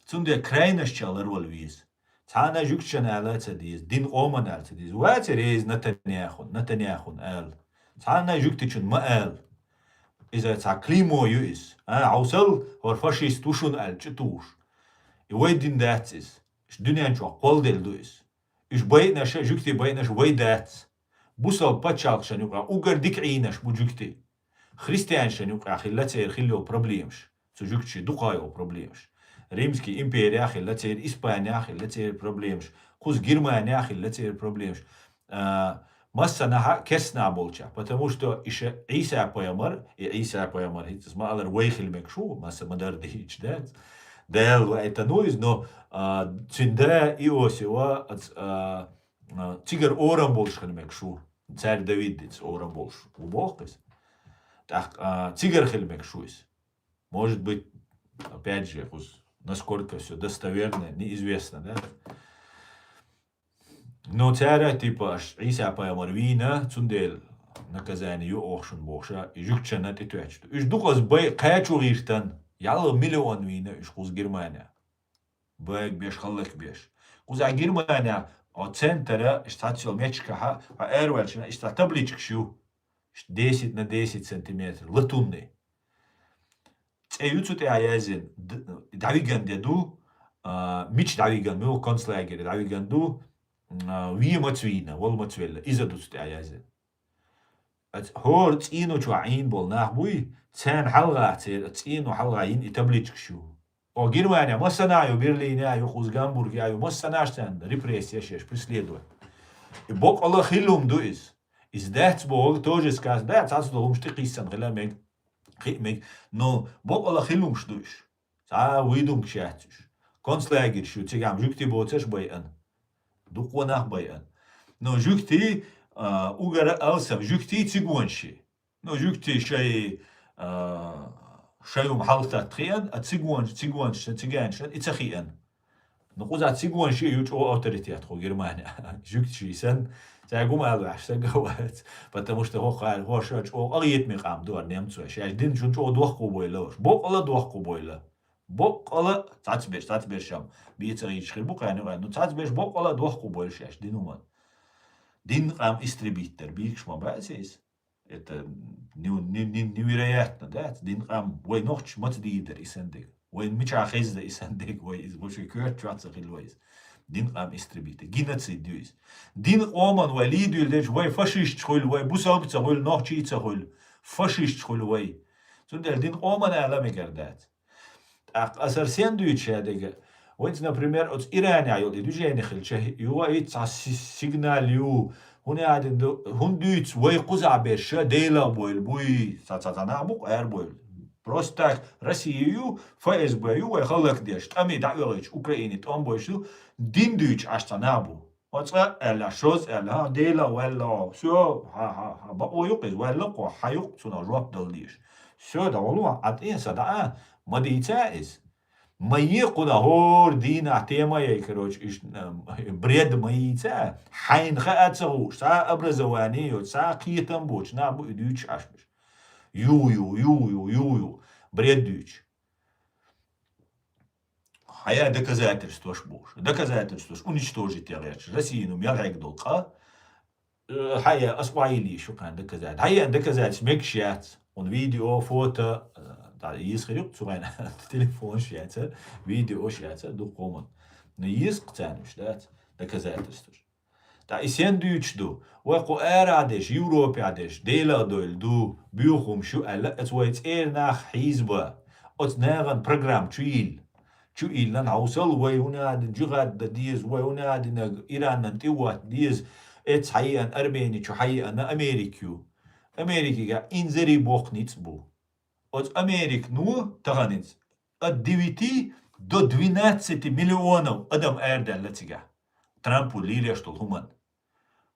Цундела крайнаш чалар вала веза. Цхьана жуьгташан ала ца деза, дин къоман ала ца деза. Ваца реза Натаньяхун, Натаньяхун ала. Цхьана жуьгтичун ма ала. Иза цхьа клеймо ю иза. А, хьовсал, хӀор фашист ву шуна аьлла, чу тухуш. И вай дин дац иза. Иш дуьнен чохь кхолделла ду иза. Иш байънаша, жуьгти байънаша вай дац. Бусал пачхьалкхашан юкъа угар дика Ӏийнаш бу жуьгти. Христианшан юкъа хилла церан хилла йолу проблемаш. Цу жуьгташи дукха йолу проблемаш. Римский империя хилла церан, Испания хилла церан проблемаш. Кхуза Германия хилла церан проблемаш. А, массанахьа кестнахь болча. Потому что иша Ӏийса пайхамар, и Ӏийса пайхамар хӀинцас ма алар вай хила мегаш ву, масса ма дара дийча дац. Дала ваита ну иза, но, а, цуьнан да Иосифа, а, а, цигара орам болуш хила мегаш ву. Цаьрга Давид диц орам болуш ву боху иза. ТӀаккха, а, цигара хила мегаш ву иза. Может быть, опять же, кхуз-, насколько всё достоверно, неизвестно, да? Но цара, типа, аш Ӏийса пайхамар вийна, цундела наказание ю охшун бохуша, и жуьгташанна тӀетоьттуш ду. Уьш дукха аз бай кхачу гӀиртан, ялла миллион вийна уьш кхуз Германия. Байг беш, халлак беш. Кхуза Германия, о, центра, иш цхьацца йолу мечкахьа, хьо араваьлчана, иш цхьа табличкаш ю. Иш десять на десять сантиметр, латунный. цӀе ю цу тӀа язйина, д-, дӀавиган де ду, а, мича дӀавиган, муьлха концлагере дӀавиган ду, а, ве маца вийна, вала маца велла, иза ду цу тӀа язйина. Ас хӀора цӀийно чу Ӏийна болу нах буй, царна хьалха церан цӀийно хьалха йина и табличкаш ю. О Германия массана а ю, Берлине а ю, кхуза Гамбурге а ю, массанаш царна репрессия еш, преследовать. И боккъала хилла хӀума ду иза. Иза дац боху тоже сказано, да, цхьацца долу хӀумаш тӀе кхийссан хила мега, кхиъ мега. Но боккъала хилла хӀумаш ду уьш. Цхьа а выдумка яц уьш. Концлагерьш ю, цигахь жуьгтий боцурш байъана. Дукха нах байъана. Но жуьгтий, а, угара алсам, жуьгтий цигонаш ю. Ну, жуьгтий шай, а, шай хӀума хьалхататта хиъна, а цигонаш, цигонаш, циганаш и ца хиъна. Ну, кхуза цигонаш ю чӀогӀа авторитет кху Германия. Жуьгтий санна, цаьрга хӀума ала ваьхьаш саг а вац, потому что хӀокхара, хӀорш чӀогӀа къахетаме къам ду хӀара немцой. Шаьш динчун чӀогӀа дохко бойла уьш. Боккъала дохко бойла. Боккъала цхьацберш, цхьацберш-м бийца гӀийча хир бу кхаьнна юкъа. Ну, цхьацберш боккъала дохко бойла шаьш дин хӀуманна. Дин къам истребить дар, бийкаш ма бац иза. Это не-, не-, не-, невероятно, да? Дин къам, вай нохчаша маца дийр дара и санна дерг? Вай мичахь хезна и санна дерг? Вай иза вообще коьрта чохь ца хилла вай иза. Дин къам истребить. Геноцид ю иза. Дин къоман вай лийдуьйла дерш, вай фашисташ хуьлу, вай бусалба ца хуьлу, нохчий ца хуьлу. Фашисташ хуьлу вай. Цундела дин къоман ала мегар дац. ТӀаккха аса сен дуьйцу шадерг? Вайца, например, оцу Иранехь йолу и движение хилча, юха а иццахь си-, сигнал ю, хӀунда аьлла ду, хӀунда дуьйцу вай кхузахь берш Делах бойла буй, ца, ца, ца нах бу-кх ара бойла. Просто так, Россия ю, ФСБ ю, вай хӀаллакдеш, тӀаме дӀа а оьгӀуьйтуш, Украине тӀом бойуш ду, дин дуьйцуш Ӏаш цхьа нах бу. Оцу аьлла, шозза аьлла, хьан Делах ваьлла, всё, хьан, хьан, хьан бакъо ю-кх иза, ваьлла-кх хьо, хьан ю-кх цунах жоп дала дезаш. Всё, дӀавала, Ӏа тӀе са дӀа, ма дийца иза. Ма е кхунах хӀора дийнахь тема яй, короче, иштта, м, бред ма йийца, хьайна хаа ца хууш, цхьа а образование йоцу, цхьа а кхетам боцу нах бу и дуьйцуш Ӏаш берш. Ю, ю, ю, ю, ю, ю, бред дуьйцуш. Хьая доказательстваш бохуш. Доказательстваш уничтожить ян гӀерташ. Россияно мел хьегна долу къа, э, хьая, ас охьайиллийша ю кхаьна доказательств. Хьая, доказательств мегаш яц. Хьуна видео, фото, э, да, еза хир ю-кх цу вайна телефонаш яцара, видеош яцара, дукха хӀуманна. Но еза-кх царна уьш дац, доказательстваш. Ткъа и сен дуьйцуш ду? Вай кху арахь дерш, Европехь дерш, Делах дойла ду, боьха хӀумаш ю аьлла, оцу вай цӀера нах хьийзабан, оцу нахана программа чу йилла. Чу йиллина хьовсал вай, хӀунда аьлла жихӀад дан деза вай, хӀунда аьлла Иранан тӀе ватта деза, эцца хьаеана, Армени чу хьаеана Америка ю. Америкигахь инзаре боккха ницкъ бу. Оцу Американо таханца от девяти до двенадцати миллионов адам арадаьлла цигахь. Трампо лелош долу хӀуманна.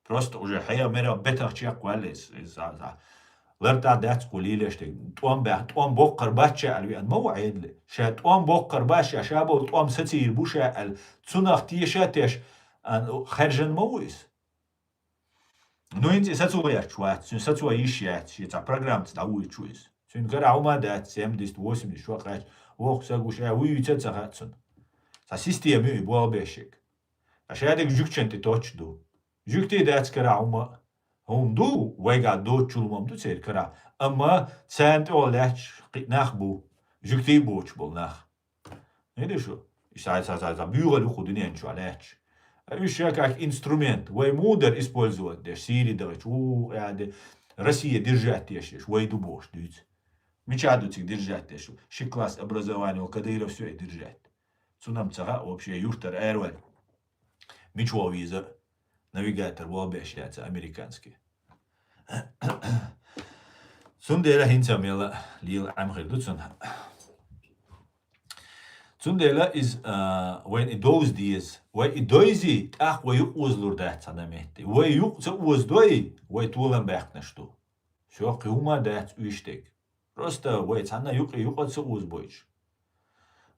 Просто уже хьеха мера бетах чекхваьлла иза, иза, иза. ЛартӀа дац кху лелош дерг. ТӀом баьхна, тӀом боккхар бац ша аьлла веана ма ву Ӏедале. Ша тӀом боккхар бац ша, ша болу тӀом сацийр бу ша аьлла. Цунах теша а теш, а, хаьржина ма ву иза. Ну, хӀинца и сацо гӀерташ вац, цуьнан сацо йиш яц, шен цхьа программаца дӀавоьдуш ву иза. Цуьнан карахь хӀума дац, семьдесят, восемьдесят шо кхаьчча, воккха саг ву ша, вуй вуьйцу а ца хаьа цунна. Цхьа система ю и болх беш ерг. Ткъа шадерг жуьгтичун тӀе тоттуш ду. Жуьгтий дац карахь хӀума, хӀума ду, вайгахь доцучул хӀума ду церан карахь, амма царна тӀехула лаьтташ кхин нах бу, жуьгтий боцуш болу нах. ХӀун ду шу? Ша, ша, ша, ша, буьйгӀал ю кху дуьнен чохь лаьтташ. А уьш ша как инструмент, вай мудар использовать деш, Сири дахча, у, аьлла, Россия держать деш, вай ду бохуш дуьйцу. Мичахь ду цига держать деш? Ши класс образование, Кадыров всё и держать. Цунам ца хаьа вообще юртара араваьлла. Мича вогӀу веза? Навигатор вогӀу беш яца американский. Цундела хӀинца мела лела Ӏем хир ду цунна. Цундела иза, а, вайн и довза деза. Вай и дойзи, тӀаккха вай юкъа озалур дац цхьана метте. Вай юкъа ца озадой, вай толам баьккхинарш ду. Всё, кхин хӀума дац уьш дерг. Просто вай цхьана юкъе юкъа ца озабойтуш.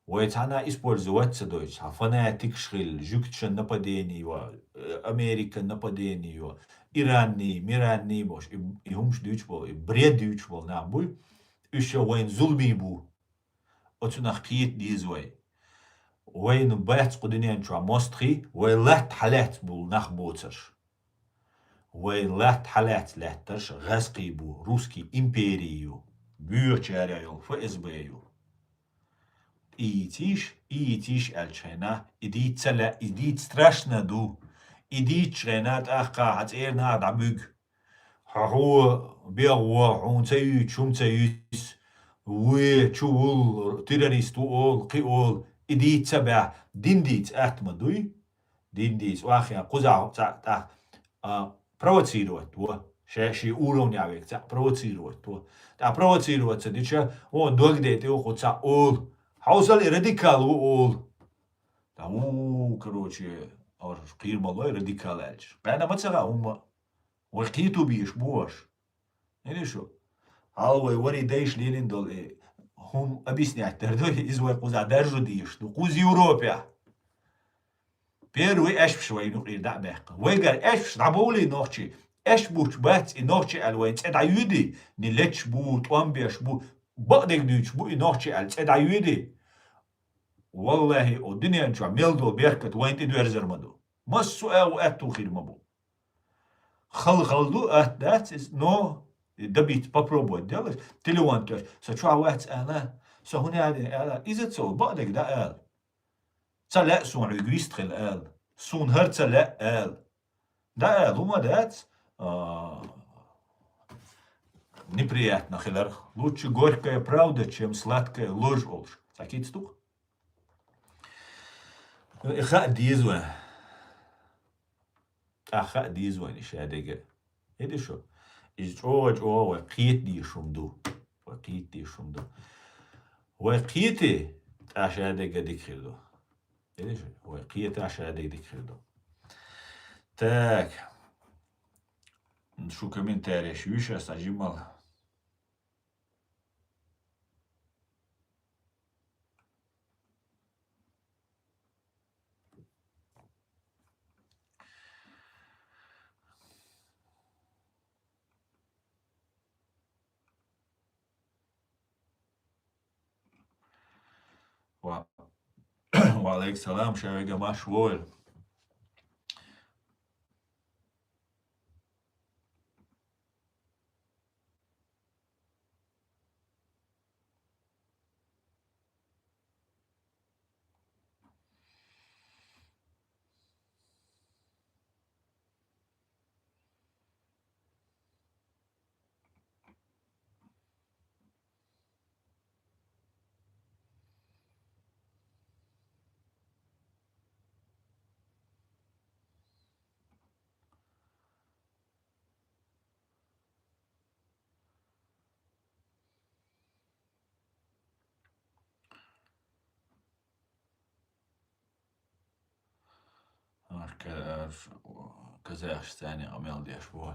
Вай цхьана использовать ца дойтуш, хьан фанатикаш хилла, жуьгташан нападение йо, э, Американ нападение йо, иранный, миранный бохуш, и, и хӀумаш дуьйцуш болу, и бред дуьйцуш болу нах буй, уьш ша вайн зуламий бу. Оцунах кхета деза вай. Вайна бац кху дуьнен чохь мостагӀий, вай латта хьалаьцна болу нах боцурш. Вай латта хьалаьцна лаьттарш гӀазкхий бу, русский импери ю, боьхачарех йолу ФСБ ю. ийцийш, ийцийш аьлча хьайна, и дийца ца лаьа, и дийца страшно ду. И дийцача хьайна тӀаккха хьан цӀерна а дӀабуьг. Хьо хьо бегӀ во, хьуна ца юьйцу, хӀума ца юьйцу. Вуй, чу вул, террорист ву олу, кхин олу. И дийца ца баьхьа, дин дийца атта ма дуй? Дин дийца, вахьа кхузахь цхьаъ тӀаккха, а, провоцировать во. Ша шен уровнехь вега цхьаъ провоцировать во. ТӀаккха провоцировать ца дича, вон дог дайтӀе ву кху цхьаъ олу. Хьовсал и радикал ву олу. ТӀаккха ву, короче, ор кхийра ма лой радикал аьлча. Къаьна ма ца хаьа хӀумма. Вай кхето бийш бу аш. Хьийна шу? Хьал вай вари дайша лелийна долу и хӀума объяснять дер ду, иза вай кхузахь даржо дийш ду. Кхуза Европехь. Первый аьшпаш вай юкъера дӀа а баьккха. Вайгара аьшпаш дӀабовлий нохчий? Аьшпаш буч бац и нохчий аьлла вайн цӀе дӀаюьди? Ни леташ бу, тӀом беш бу, бакъдерг дуьйцуш бу и нохчий аьлла цӀе дӀаюьди? Валлахи, о дуьнен чохь мел долу беркат вайн тӀе доьрзар ма ду. Массо а ву аьтту хир ма бу. Хала-хала ду, атта дац иза, но и добиться попробовать делаш, телефон тӀе, со чохь вац ала, со хӀун аьлла, ала, иза ца ву, бакъдерг дӀа ала. Ца лаьа суна хьоьга вист хила ала. Суна хӀара ца лаьа ала. ДӀа ала, хӀума дац, а, неприятно хиларх. Лучше горькая правда, чем сладкая ложь олуш. Цхьа кица ду-кх. И хаа деза вайн. ТӀаккха хаа деза вайн и шадерг. ХӀеди шу? Иза чӀогӀа-чӀогӀа вай кхета дезаш хӀума ду. Вай кхета дезаш хӀума ду. Вай кхетий, тӀаккха шадерг дика хир ду. ХӀеди шу? Вай кхета шадерг дика хир ду. Так. Шу комментарий шу вуьйш аса жимал. Ва-, ва алейкум салам, ша вега Маш вовр. Ка-, казахстане къамел деш бу.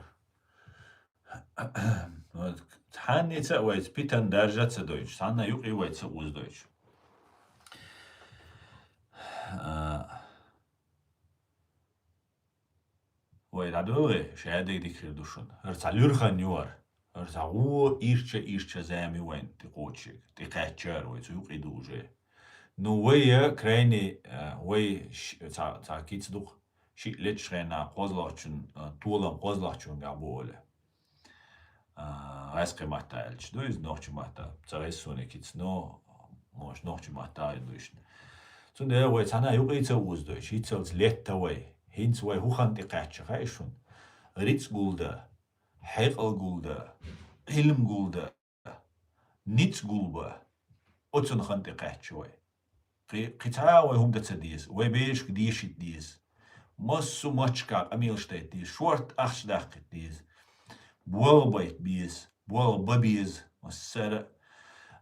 Вот, цхьанница а вайца питан даржа ца дойтуш, цхьанна юкъе вай ца уздойтуш. А, Вай дӀадоьлхий, шадерг дика хир ду шуна. ХӀара цхьа луьрхан ю хӀара. ХӀара цхьа гӀо ирча-ирча зама ю вайн тӀекхочуьйтуш. ТӀекхаьччара вай, цу юкъе ду уже. Ну, вай я крайне, а, вай ш-, цхьа, цхьа кица ду-кх, шиъ леташ хенахь кхозлагӀчун, а, толам кхозлагӀчуьнгахь бу олий. А, гӀаьскхи матта аьлча ду иза, нохчи матта. Ца гӀайса суна кица, но, может, нохчи матта а ду иштта. Цундела вай цхьана юкъе ца уздойтуш, хӀинццалц летта вай. ХӀинца вай хӀун хан тӀекхаьчча хаьий шуна? Рицкъ гулда, хьекъал гулда, Ӏилм гулда, ницкъ гулба, оцунна хан тӀекхаьчча вай. Кхи-, кхин цхьа а вай хӀума дан ца деза, вай берашка дешийта деза. Массо а маччахьа къамелаш дайта деза, шортта ахча даккхийта деза. Болх байта беза, болх бан беза, массара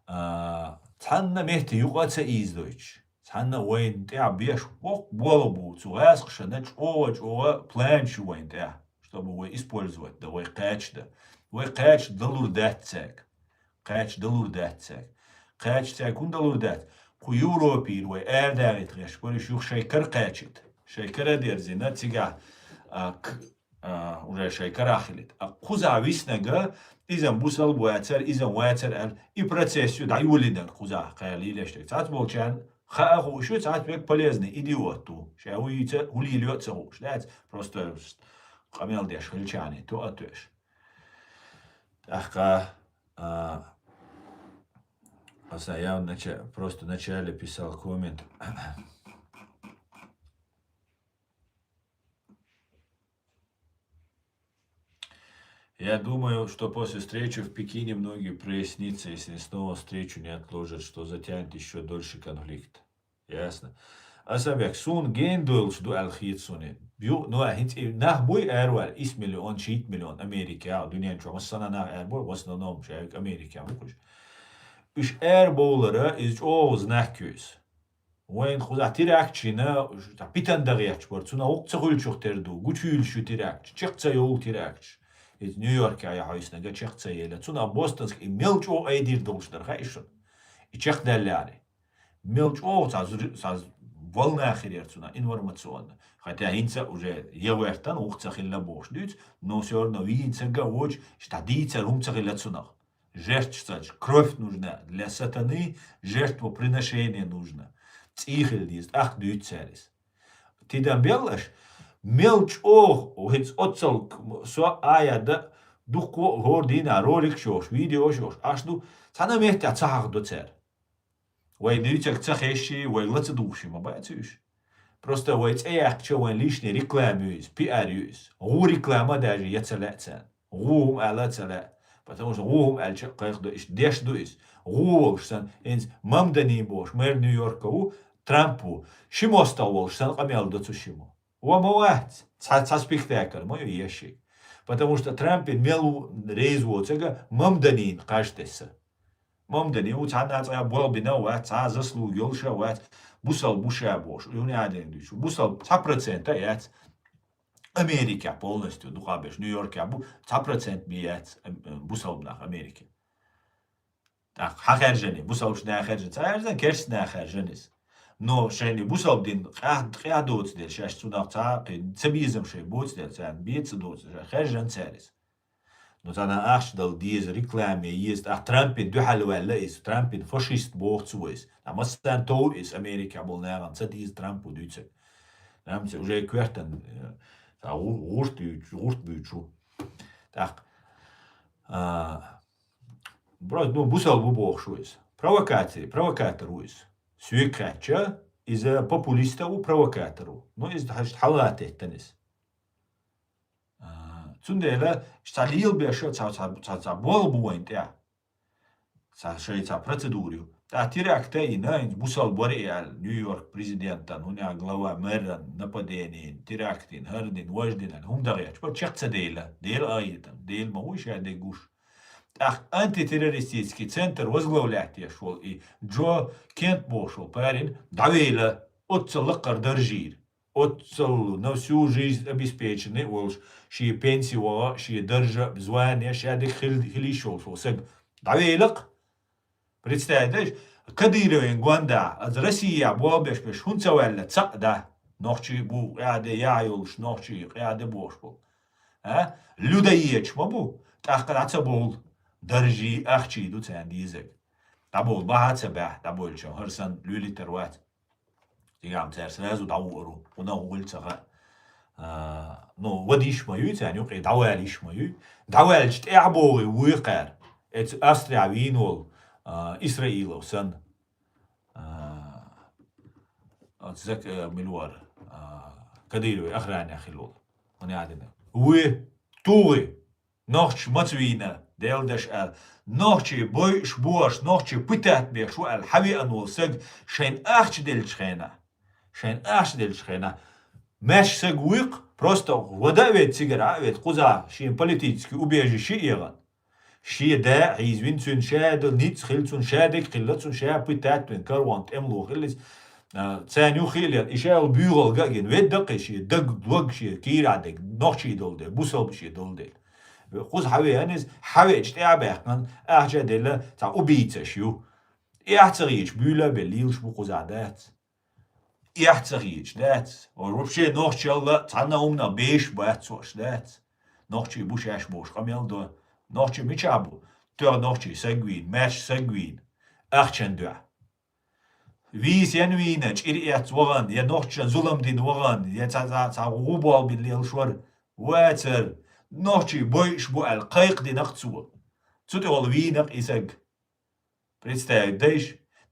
а. А, цхьанна метте юкъа а ца ийзадойтуш. Цхьанна вайна тӀехь беш боккха болх бу, цу гӀаскхашна чӀогӀа-чӀогӀа планаш ю вайна тӀехь, чтобы вай использовать дан, вай кхача дан. Вай кхача далур дац цаьрга. Кхача далур дац цаьрга. Кхача цаьрга хӀунда далур дац? Кху Европера вай арадагӀийта гӀерташ бара уьш, юха шайн кара кхачийта. Шайн кара дерзийна, цигахь, а, к-, а, уже шайн карахь хилийта. А кхузахь виснарг, иза бусалба вацар, иза вацар аьлла, и процесс ю дӀайолийнарг кхузахь, кхаьллий леш дерг. Цхьацца болчарна хаа хууш ю, цхьацца век полезный идиот ву. Ша хӀун йийца, хӀун лелайо а ца хууш. Дац, просто къамел деш хилчарна тоъа а тоьаш. ТӀаккха, а, Аса я в нача-, просто в начале писал коммент. Я думаю, что после встречи в Пекине многие прояснится, если снова встречу не отложат, что затянет еще дольше конфликт. Ясно. Аса бек, сун ген дойлуш ду аьлла хет суна. Ю, ну, а хинца и нах буй аьрвал, ис миллион, шийтта миллион Америка, а, дуьнен чу, массана нах аьрбой, в основном, шайк Америка, бу куш. Уж аьрбовлара, из чӀогӀа знак юйс. Вайн хуза терактчина, питан дагъ ячбар, цуна вукх ца хуьлчух тер ду, гучуьйлуш ю терактч, чекх ца йову терактч. Из Нью-Йорке я хьойснага чекх ца ела. Цуна бостонск и мел чӀогӀа айдир долуш дар, хай шун. И чекх даллари. Мел чӀогӀа ца зур-, ца волна хир яр цуна информационно. Хотя хинца уже егӀвертан, вукх ца хилла бохуш дуьйц, но всё равно вийна ца га вочу, шта дийцар хӀум ца хилла цунах. Жертв цаьрча, кровь нужна для сатаны, жертвоприношение нужно. ЦӀий хила деза, тӀаккха дуьйцу цаьрис. Тидан беллаш, мел чӀогӀа, хӀинца оццал к-, со ая да, дуккха а хӀора дийнахь роликаш йохуш, видеош йохуш, аш ду, цхьана а меттехь ца хьахдо цара. Вай дуьйцург ца хезчи, вай ла ца духуш ма бац уьш. Просто вай цӀе яьккхича вайн лишний реклама ю иза, пиар ю иза. ГӀу реклама даже я ца лаьа царна. ГӀу хӀума ала ца лаьа. Потому что гӀу хӀума аьлча кхайкхадо, иштта деш ду иза. ГӀу волуш санна, хӀинца Мамдани бохуш, мэр Нью-Йорка ву, Трамп ву. Ши мостагӀа волуш санна къамел до цу шиммо. Ва ма вац, цхьа, цхьа спектакль ма ю ешший. Потому что Трампин мел ву реза воцург Мамданин кхаж тесса. Мамдани ву цхьанна а цкъа болх бина а вац, цхьа а заслуга йолуш а вац, бусалба ву ша бохуш, юни а ден дуьйцу. Бусалба цхьа процент а яц Америка полностью дукха беш, Нью-Йорке бу, цхьа процент бен яц, эм, эм, бусалба нах Америка. ТӀаккха хьан хаьржина, бусалбачу наха хаьржина, ца хаьржина, керста наха хаьржина иза. Но шайна бусалба дин къа-, къа доцу дела, шаьш цунах ца кхин, ца безам шайн боцу дела, царна бен ца доцу, шаьш хаьржина цара иза. Но царна ахча дала деза, рекламе еза, тӀаккха Трампин дуьхьал ваьлла иза, Трампин фашист боху цо иза. Ткъа массарна товр иза Америка болу нахана ца деза Трампу дуьйцург. Трампца уже коьртан, э, ца гӀу-, гӀурт буьйцу, гӀурт буьйцу. ТӀаккха, а, просто, ну, бусалба ву бохуш ву иза. Провокаци, провокатор ву иза. Соьга хаьттича, иза популист а ву, провокатор ву. Ну, иза хьаштта хьалатеттан иза. А, цундела, ша лелабеш а ца, ца, ца, ца болх бу вайн тӀехь. Ца шайн ца процедура ю. ТӀаккха теракт а йина, хӀинца бусалба вара и аьлла, Нью-Йорк президентан, хӀунда глава, мэрран, нападенин, терактин, хӀардин, важдин аьлла, хӀума дагӀ ечу, бо чекх ца дела, Дела а йитан, Дела ма вуй ша дегуш. ТӀаккха антитеррористический центр возглавлять деш волу и Джо Кент бохуш волу парень дӀавелла оццал лакхара даржийра. Оццал на всю жизнь обеспеченный волуш, шен пенси ваха, шен даржа, звание, ша дика хил-, хилийш волуш волу саг дӀавелакх. Представить деш, Кадыровин гондахь, аса Россия болх беш беш, хӀунда ца ваьлла цхьаъ да? Нохчий бу, къаьхьа де яхь йолуш, нохчий къаьхьа де бохуш болу. А? Людоедаш ма бу, тӀаккха дӀа ца бовлу. Даржий, ахчий ду царна дезарг. ДӀабовлу бахьа а ца баьхьа, дӀабовлучун, хӀара санна луьйлийтар вац. Цигахь цара сразу дӀавууру, кхунах вуьйла ца хаьа. А, ну, вада йиш ма юй, царна юкъе дӀавала йиш ма юй. ДӀаваьлча тӀаьхьа богӀий вуй кхара. Эцу Австрия вийна волу, а, Исраилов санна. А, оцу зак-, э, мила вара, а, Кадыровый охранник хилла волу. ХӀунда аьлла? Вуй, тугӀи! Нохчий маца вийна, Делан даш аьлла. Нохчий бойуш бу аша, нохчий пытать беш ву аьлла, хьан веана волу саг шайн ахча деллачу хенахь. Шайн ахча деллачу хенахь. Маьрша саг вуйкх, просто вада а веда цигара а веда, кхуза шен политический убежище а егӀан. Шен да а хьийзавина цуьнан ша а ду, ницкъ хилла цунна, ша дерг хилла цунна, ша пытать вина, карван тӀемало хилла иза. А, царна юххе а лела, и ша а буьйгӀалга а гина, ведда кхин шен даг, дог шен кийрахь дерг, нохчий долу дела, бусалба шен долу дела. Кхуза хьан веана иза, хьан веача тӀе а баьккхина, ахча а делла, цхьа убийцаш ю. Эхь ца хеташ, буьйла а бен, лелаш бу кхузахь дац. Эхь ца хеташ, дац. Вообще нохчалла цхьанна а хӀуманах беш бац, аш дац. Нохчий бу шаьш бохуш къамел до. Нохчий мичахь бу? Тоьа нохчий саг вийна, маьрша саг вийна. Ахчан дуьхьа. Вийсен вийна, чӀир эцна вахана, я нохчан зулам дина вахана, я цхьа, цхьа, цхьа гӀу болх бина лелаш вара. Вацара, нохчий бойуш бу аьлла, кхайкхадинакх цо. Цу тӀехула вийнакх и саг. Представить дайш,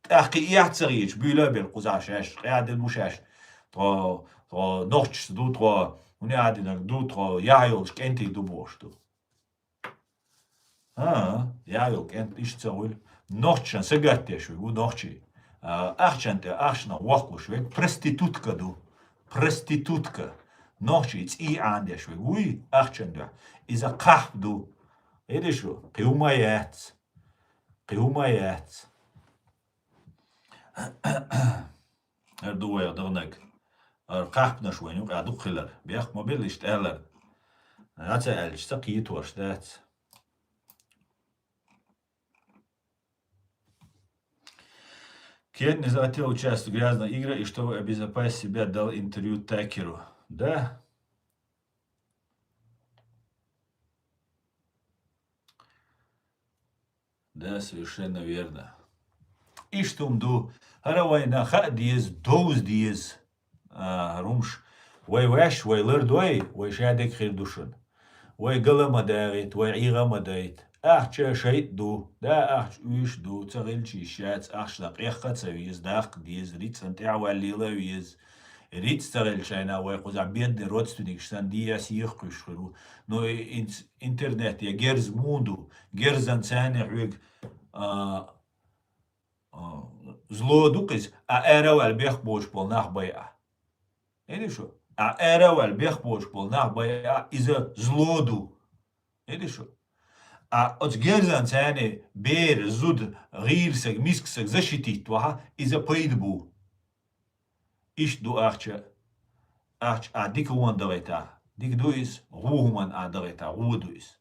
тӀаккха и эхь ца гӀийча, буьйла а бер кхузахь шаьш, къаьдина бу шаьш. Тхо, тхо нохчаш ду, тхо, хӀуни Ӏадинарг ду, тхо яхь йолчу кӀентий ду бохуш ду. А, яхь йолу кӀент иштта ца хуьлу. Нохчашна сагатдеш вег ву нохчий. А, ахчан тӀе ахчанах воккхуш вег проститутка ду. Проститутка. Нохчий цӀий Ӏандеш вег вуй ахчан дуьхьа. Иза кхахьп ду. Эдиш ву? Кхин хӀума яц. Кхин хӀума яц. ХӀара ду вайх даханарг. ХӀара кхахьпанаш вайна юкъахь дукха хилар. Бехк ма билла иштта аьлларг. Ца аьлча, ца кхетош дац. Кен не захотел участвовать в грязных играх и чтобы обезопасить себя, дал интервью Такеру. Да? Да, совершенно верно. Иштта хӀума ду, хӀара вайна хаа деза, довза деза. А, хӀара хӀумаш вай ваьш, вай лардой, вай шадерг хир ду шуна. Вай гала ма дагӀийта, вай ӀийгӀа ма дайта. Ахча шайтӀа ду, да, ахча уьш ду, ца хилча йиш яц, ахча дан къехка а ца веза, даккха деза, рицкъан тӀаьхьаваьлла лела а веза. Рицкъ ца хилча шайна вай кхузахь бедный родственникаш санна дехьа сиха кхуьйсуш хир ву. Но и-, ин-, интернет я герз муха ду? Герзан царна хьоьга, а, а, зло ду-кх иза, а ара а ваьлла бехк боцуш болу нах байа. Эли шу? А ара а ваьлла бехк боцуш болу нах байа, иза зло ду. Эли шу? А оцу герзан царна бер, зуда, гӀийла саг, миска саг защитить ваха, иза пайда бу. Иштта ду ахча, ахча а дика вон дахийтахь, дика ду иза, гӀу хӀуманна а дахийтахь, гӀу ду иза.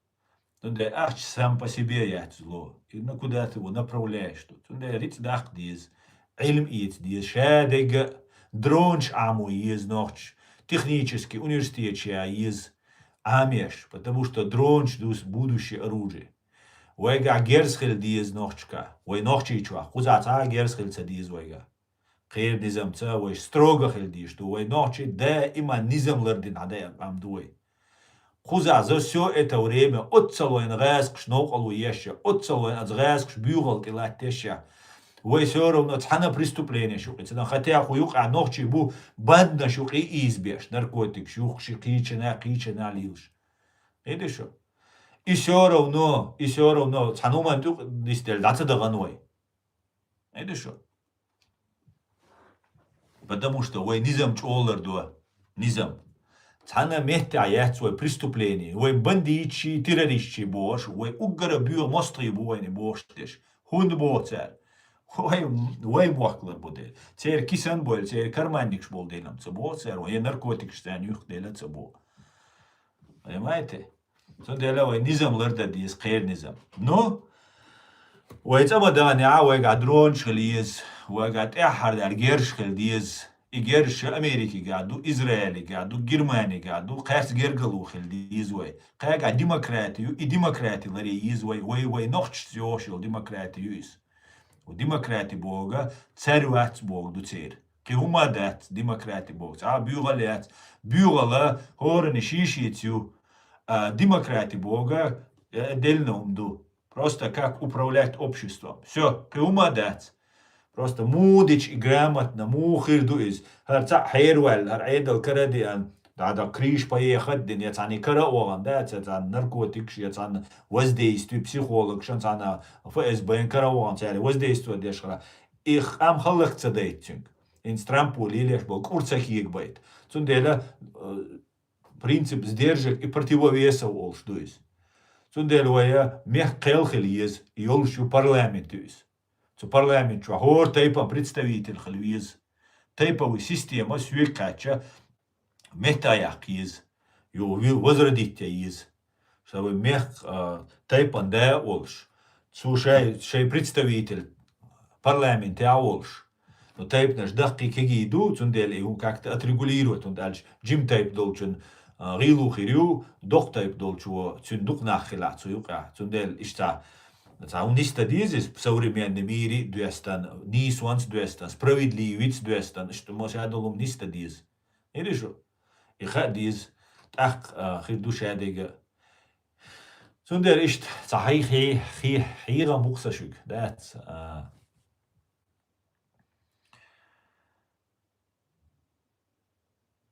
Цундела ахча сам по себе яц зло. И на куда ты его направляешь тут? Цундела рицкъ даккха деза, Ӏилма эца деза, шадерг а, дронаш Ӏамо еза нохчаша, технический университеташ я еза, Ӏамеш, потому что дронаш ду будущее оружие. Вайгахь герз хила деза нохчашка, вай нохчийчохь, кхузахь цхьа а герз хила ца деза вайгахь. Кхеран низамца вай строго хила дезаш ду. Вай нохчий даиман низам лардина хьан дайа къам ду вай. Кхузахь за всё это время оццал вайна гӀазкхаш новкъарло еш я, оццал вайна аса гӀазкхаш буьйгӀал тӀе латтеш я. Вай всё равно цхьана преступленеш юкъе ца дан, хотя хӀу юкъахь нохчий бу, бандаш юкъе ийза беш, наркотикаш юхкуш, кхийчана, кхийчана лелаш. Эдиш шу? И всё равно, и всё равно цхьана хӀуманна тӀе юкъа нисделла дӀа ца дахана вай. Эдиш шу? Потому что вай низам чӀолар ду. Низам. Цхьана меттехь яц вай преступление. Вай бандитчий, террористчий бохуш, вай уггара боьха мостагӀий бу вайна бохуш деш. ХӀунда боху цара? Вай, вай мохкалар бу дела. Церан кисан болу, церан карманникаш болу дела ца боху цара, вай наркотикаш царна юхка дела ца боху. Понимаете? Цундела вай низам лардан деза, кхеран низам. Ну, вай цӀа ма даханехь, вайгахь дронаш хила еза, вайгахь тӀаьххьара даьлла герзаш хила деза. И герзаш Америкигахь ду, Израилигахь ду, Германигахь ду, кхаьрца гергарло хила деза вай. Кхаьгахь демократи ю, и демократи ларъе еза вай, вай, вай нохчашца йогӀуш йолу демократи ю иза. Демократи бохург цаьрга вац бохург ду церан. Кхин хӀума дац демократи бохург. Цхьа а буьйгӀал яц. БуьйгӀал хӀоранна шен-шеца ю, а демократи бохург, э, делла хӀума ду. Просто как управлять обществом. Всё, кхин хӀума дац. Просто муха дича и грамотно, муха хир ду иза. ХӀара цхьаъ хьераваьлла, хӀара Ӏедал кара а деана, дӀа-дӀа крыша поехать дина, я цхьаьна кара а вахана, да, я цхьаьна наркотикаш, я цхьаьна воздействие психологашан, цхьаьна ФСБ-н кара а вахана, цаьрга воздействовать деш хилахь, и къам хӀаллак ца дайта цуьнга. ХӀинца Трампо лелош болу кӀур ца кегабайта. Цундела, э, принцип сдержек и противовесов олуш ду иза. Цундела вай мехкан кхел хила еза, и йолуш ю парламент ю иза. Цу парламент чохь хӀора тайпан представитель хила веза. Тайповый система соьга кхаьчча, метта яккха еза. Ю ви-, возродить ян еза. Чтобы мехк, а, тайпан да а волуш, цу шай, шай представитель парламентехь а волуш. Ну, тайпанаш даккхий кегий ду, цундела и хӀун как-то отрегулировать, хӀунда аьлча жим тайп долчун, а, гӀийло хир ю, доккха тайп долчо цуьнан дукха нах хилахь цу юкъахь. Цундела иштта цхьа хӀума нисдан деза иза, современный мире а доьстан, нийсонца а доьстан, справедливица а доьстан, иштта ма ша долу хӀума нисдан деза. Эли шу? И хаа деза, тӀаккха, а, хир ду шадерг а. Цундела иштта цхьа хьий-, хьий-, хьий-, хьийгӀан бу-кх сан шуьга, дац, а,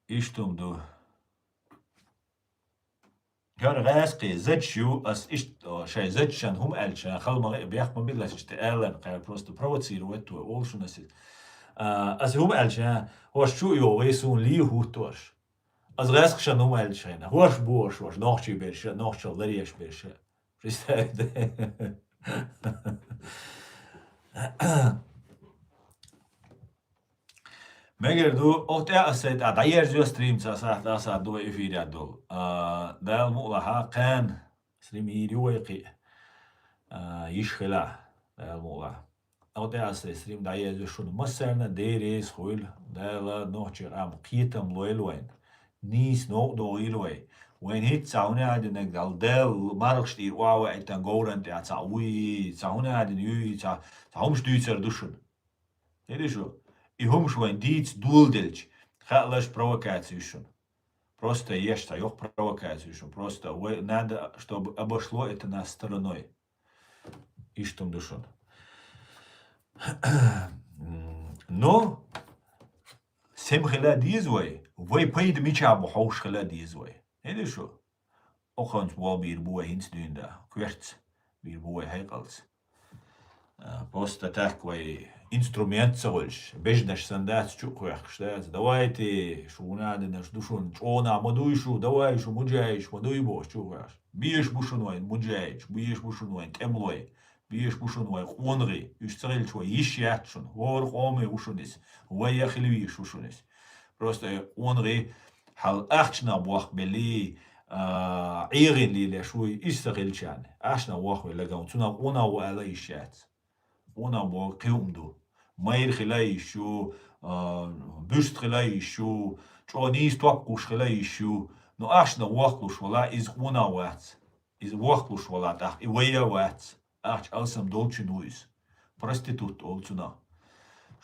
иштта хӀума ду. ХӀара гӀаскхий зача ю, ас иштта, о, шайн зача шун хӀума аьлча, хала ма гӀе-, бехк ма биллалаш иштта аьлла, кхаьра просто провоцировать вай, олу шуна ас иза. А, ас хӀума аьлча, хӀорш чу а йогӀий, суна лийна хӀутту хӀорш. Ас гӀаскхий шун хӀума аьлча хьайна, хӀорш бу хӀорш, хӀорш нохчий берш, нохчалла ларъеш берш. Представь. Мегар ду, оха тӀе ас сайта дӀаерзайо стрим, цхьа сахьт, два сахьт ду вай эфирехь долу. А, Дала мукъалахь, кхана стрим йийр ю вай кхин а, а, йиш хилахь, Дала мукъалахь. Оха тӀе ас сайта стрим дӀаерзайо шуна. Массарна Дела реза хуьлда, Дала нохчийн къам кхетам лойла вайна. Нийса новкъа догӀийла вай. Вайна хӀинца цхьа хӀума а динарг Дала, мархаш тӀера охьаваийтина говран тӀехь цхьа вуй, цхьа хӀума а дина юй, цхьа, цхьа хӀумаш дуьйцур ду шуна. Хиъна шу? И хӀумаш вайн дийца доладелча, хаалаш провокаци ю шуна. Просто еш цхьа йоккха провокаци ю шуна. Просто вай надо, чтобы обошло это нас стороной. Иштта хӀума ду шуна. Но сема хила деза вай, вай пайда мичахь бу хьовсуш хила деза вай. Хиъна шу? Оханца болх бийр бу вай хӀинца дуьйна да, коьртаца бийр бу вай хьекъалца. А, просто так вай инструмент ца хуьлуш, бежнаш санна дац, чу а кхоьхкуш дац. Давайте, шу гӀунадинарш ду шуна, чӀогӀа нах ма дуй шу, давай шу муджаиш ма дуй бохуш чу а кхоьхкуш. Безаш бу шуна вайн муджаиш, безаш бу шуна вайн тӀемалой, безаш бу шуна вайн къонахий, уьш ца хилча вай йиш яц шуна, хӀора къоме ву шуна иза, вай а хила везаш ву шуна иза. Просто къонахий хьал ахчанах бохкабеллий, а, Ӏехийна лелаш вуй, иза ца хилчарна. Ахчанах вохвелла ган, цунах къонах ву ала йиш яц. Къонах боху кхин хӀума ду. Майра хила йиш ю, а, буьрса хила йиш ю, чӀогӀа нийса топ кхуш хила йиш ю. Но ахчанах вохкалуш вала, иза къонах вац. Иза вохкалуш вала тӀаккха, и вай а вац. Ахча алсам долчун ву иза. Проститут олу цунах.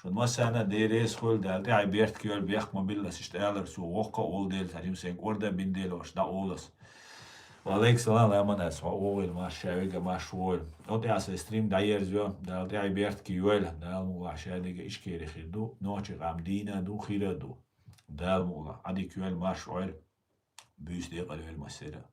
Шуна массарна а Дела реза хуьлда, Дала тӀаьхье беркате йойла, бехк ма биллалаш, иштта алар цо, воккха а волу дела, цхьа жима сайна кӀорда а бина дела, ваша дӀаолас. Ва алейкум салам, Ламан ас, хьо вогӀийла, марша вега, марша вогӀийла. Оха тӀе ас стрим дӀаерзайо, Дала тӀаьхье беркате йойла, Дала мукъалахь шадерг а ишкерехир ду, нохчийн къам дийна ду, хир а ду. Дала мукъалахь, Ӏадика йойла, марша Ӏойла, буьйса декъала йойла массеран а.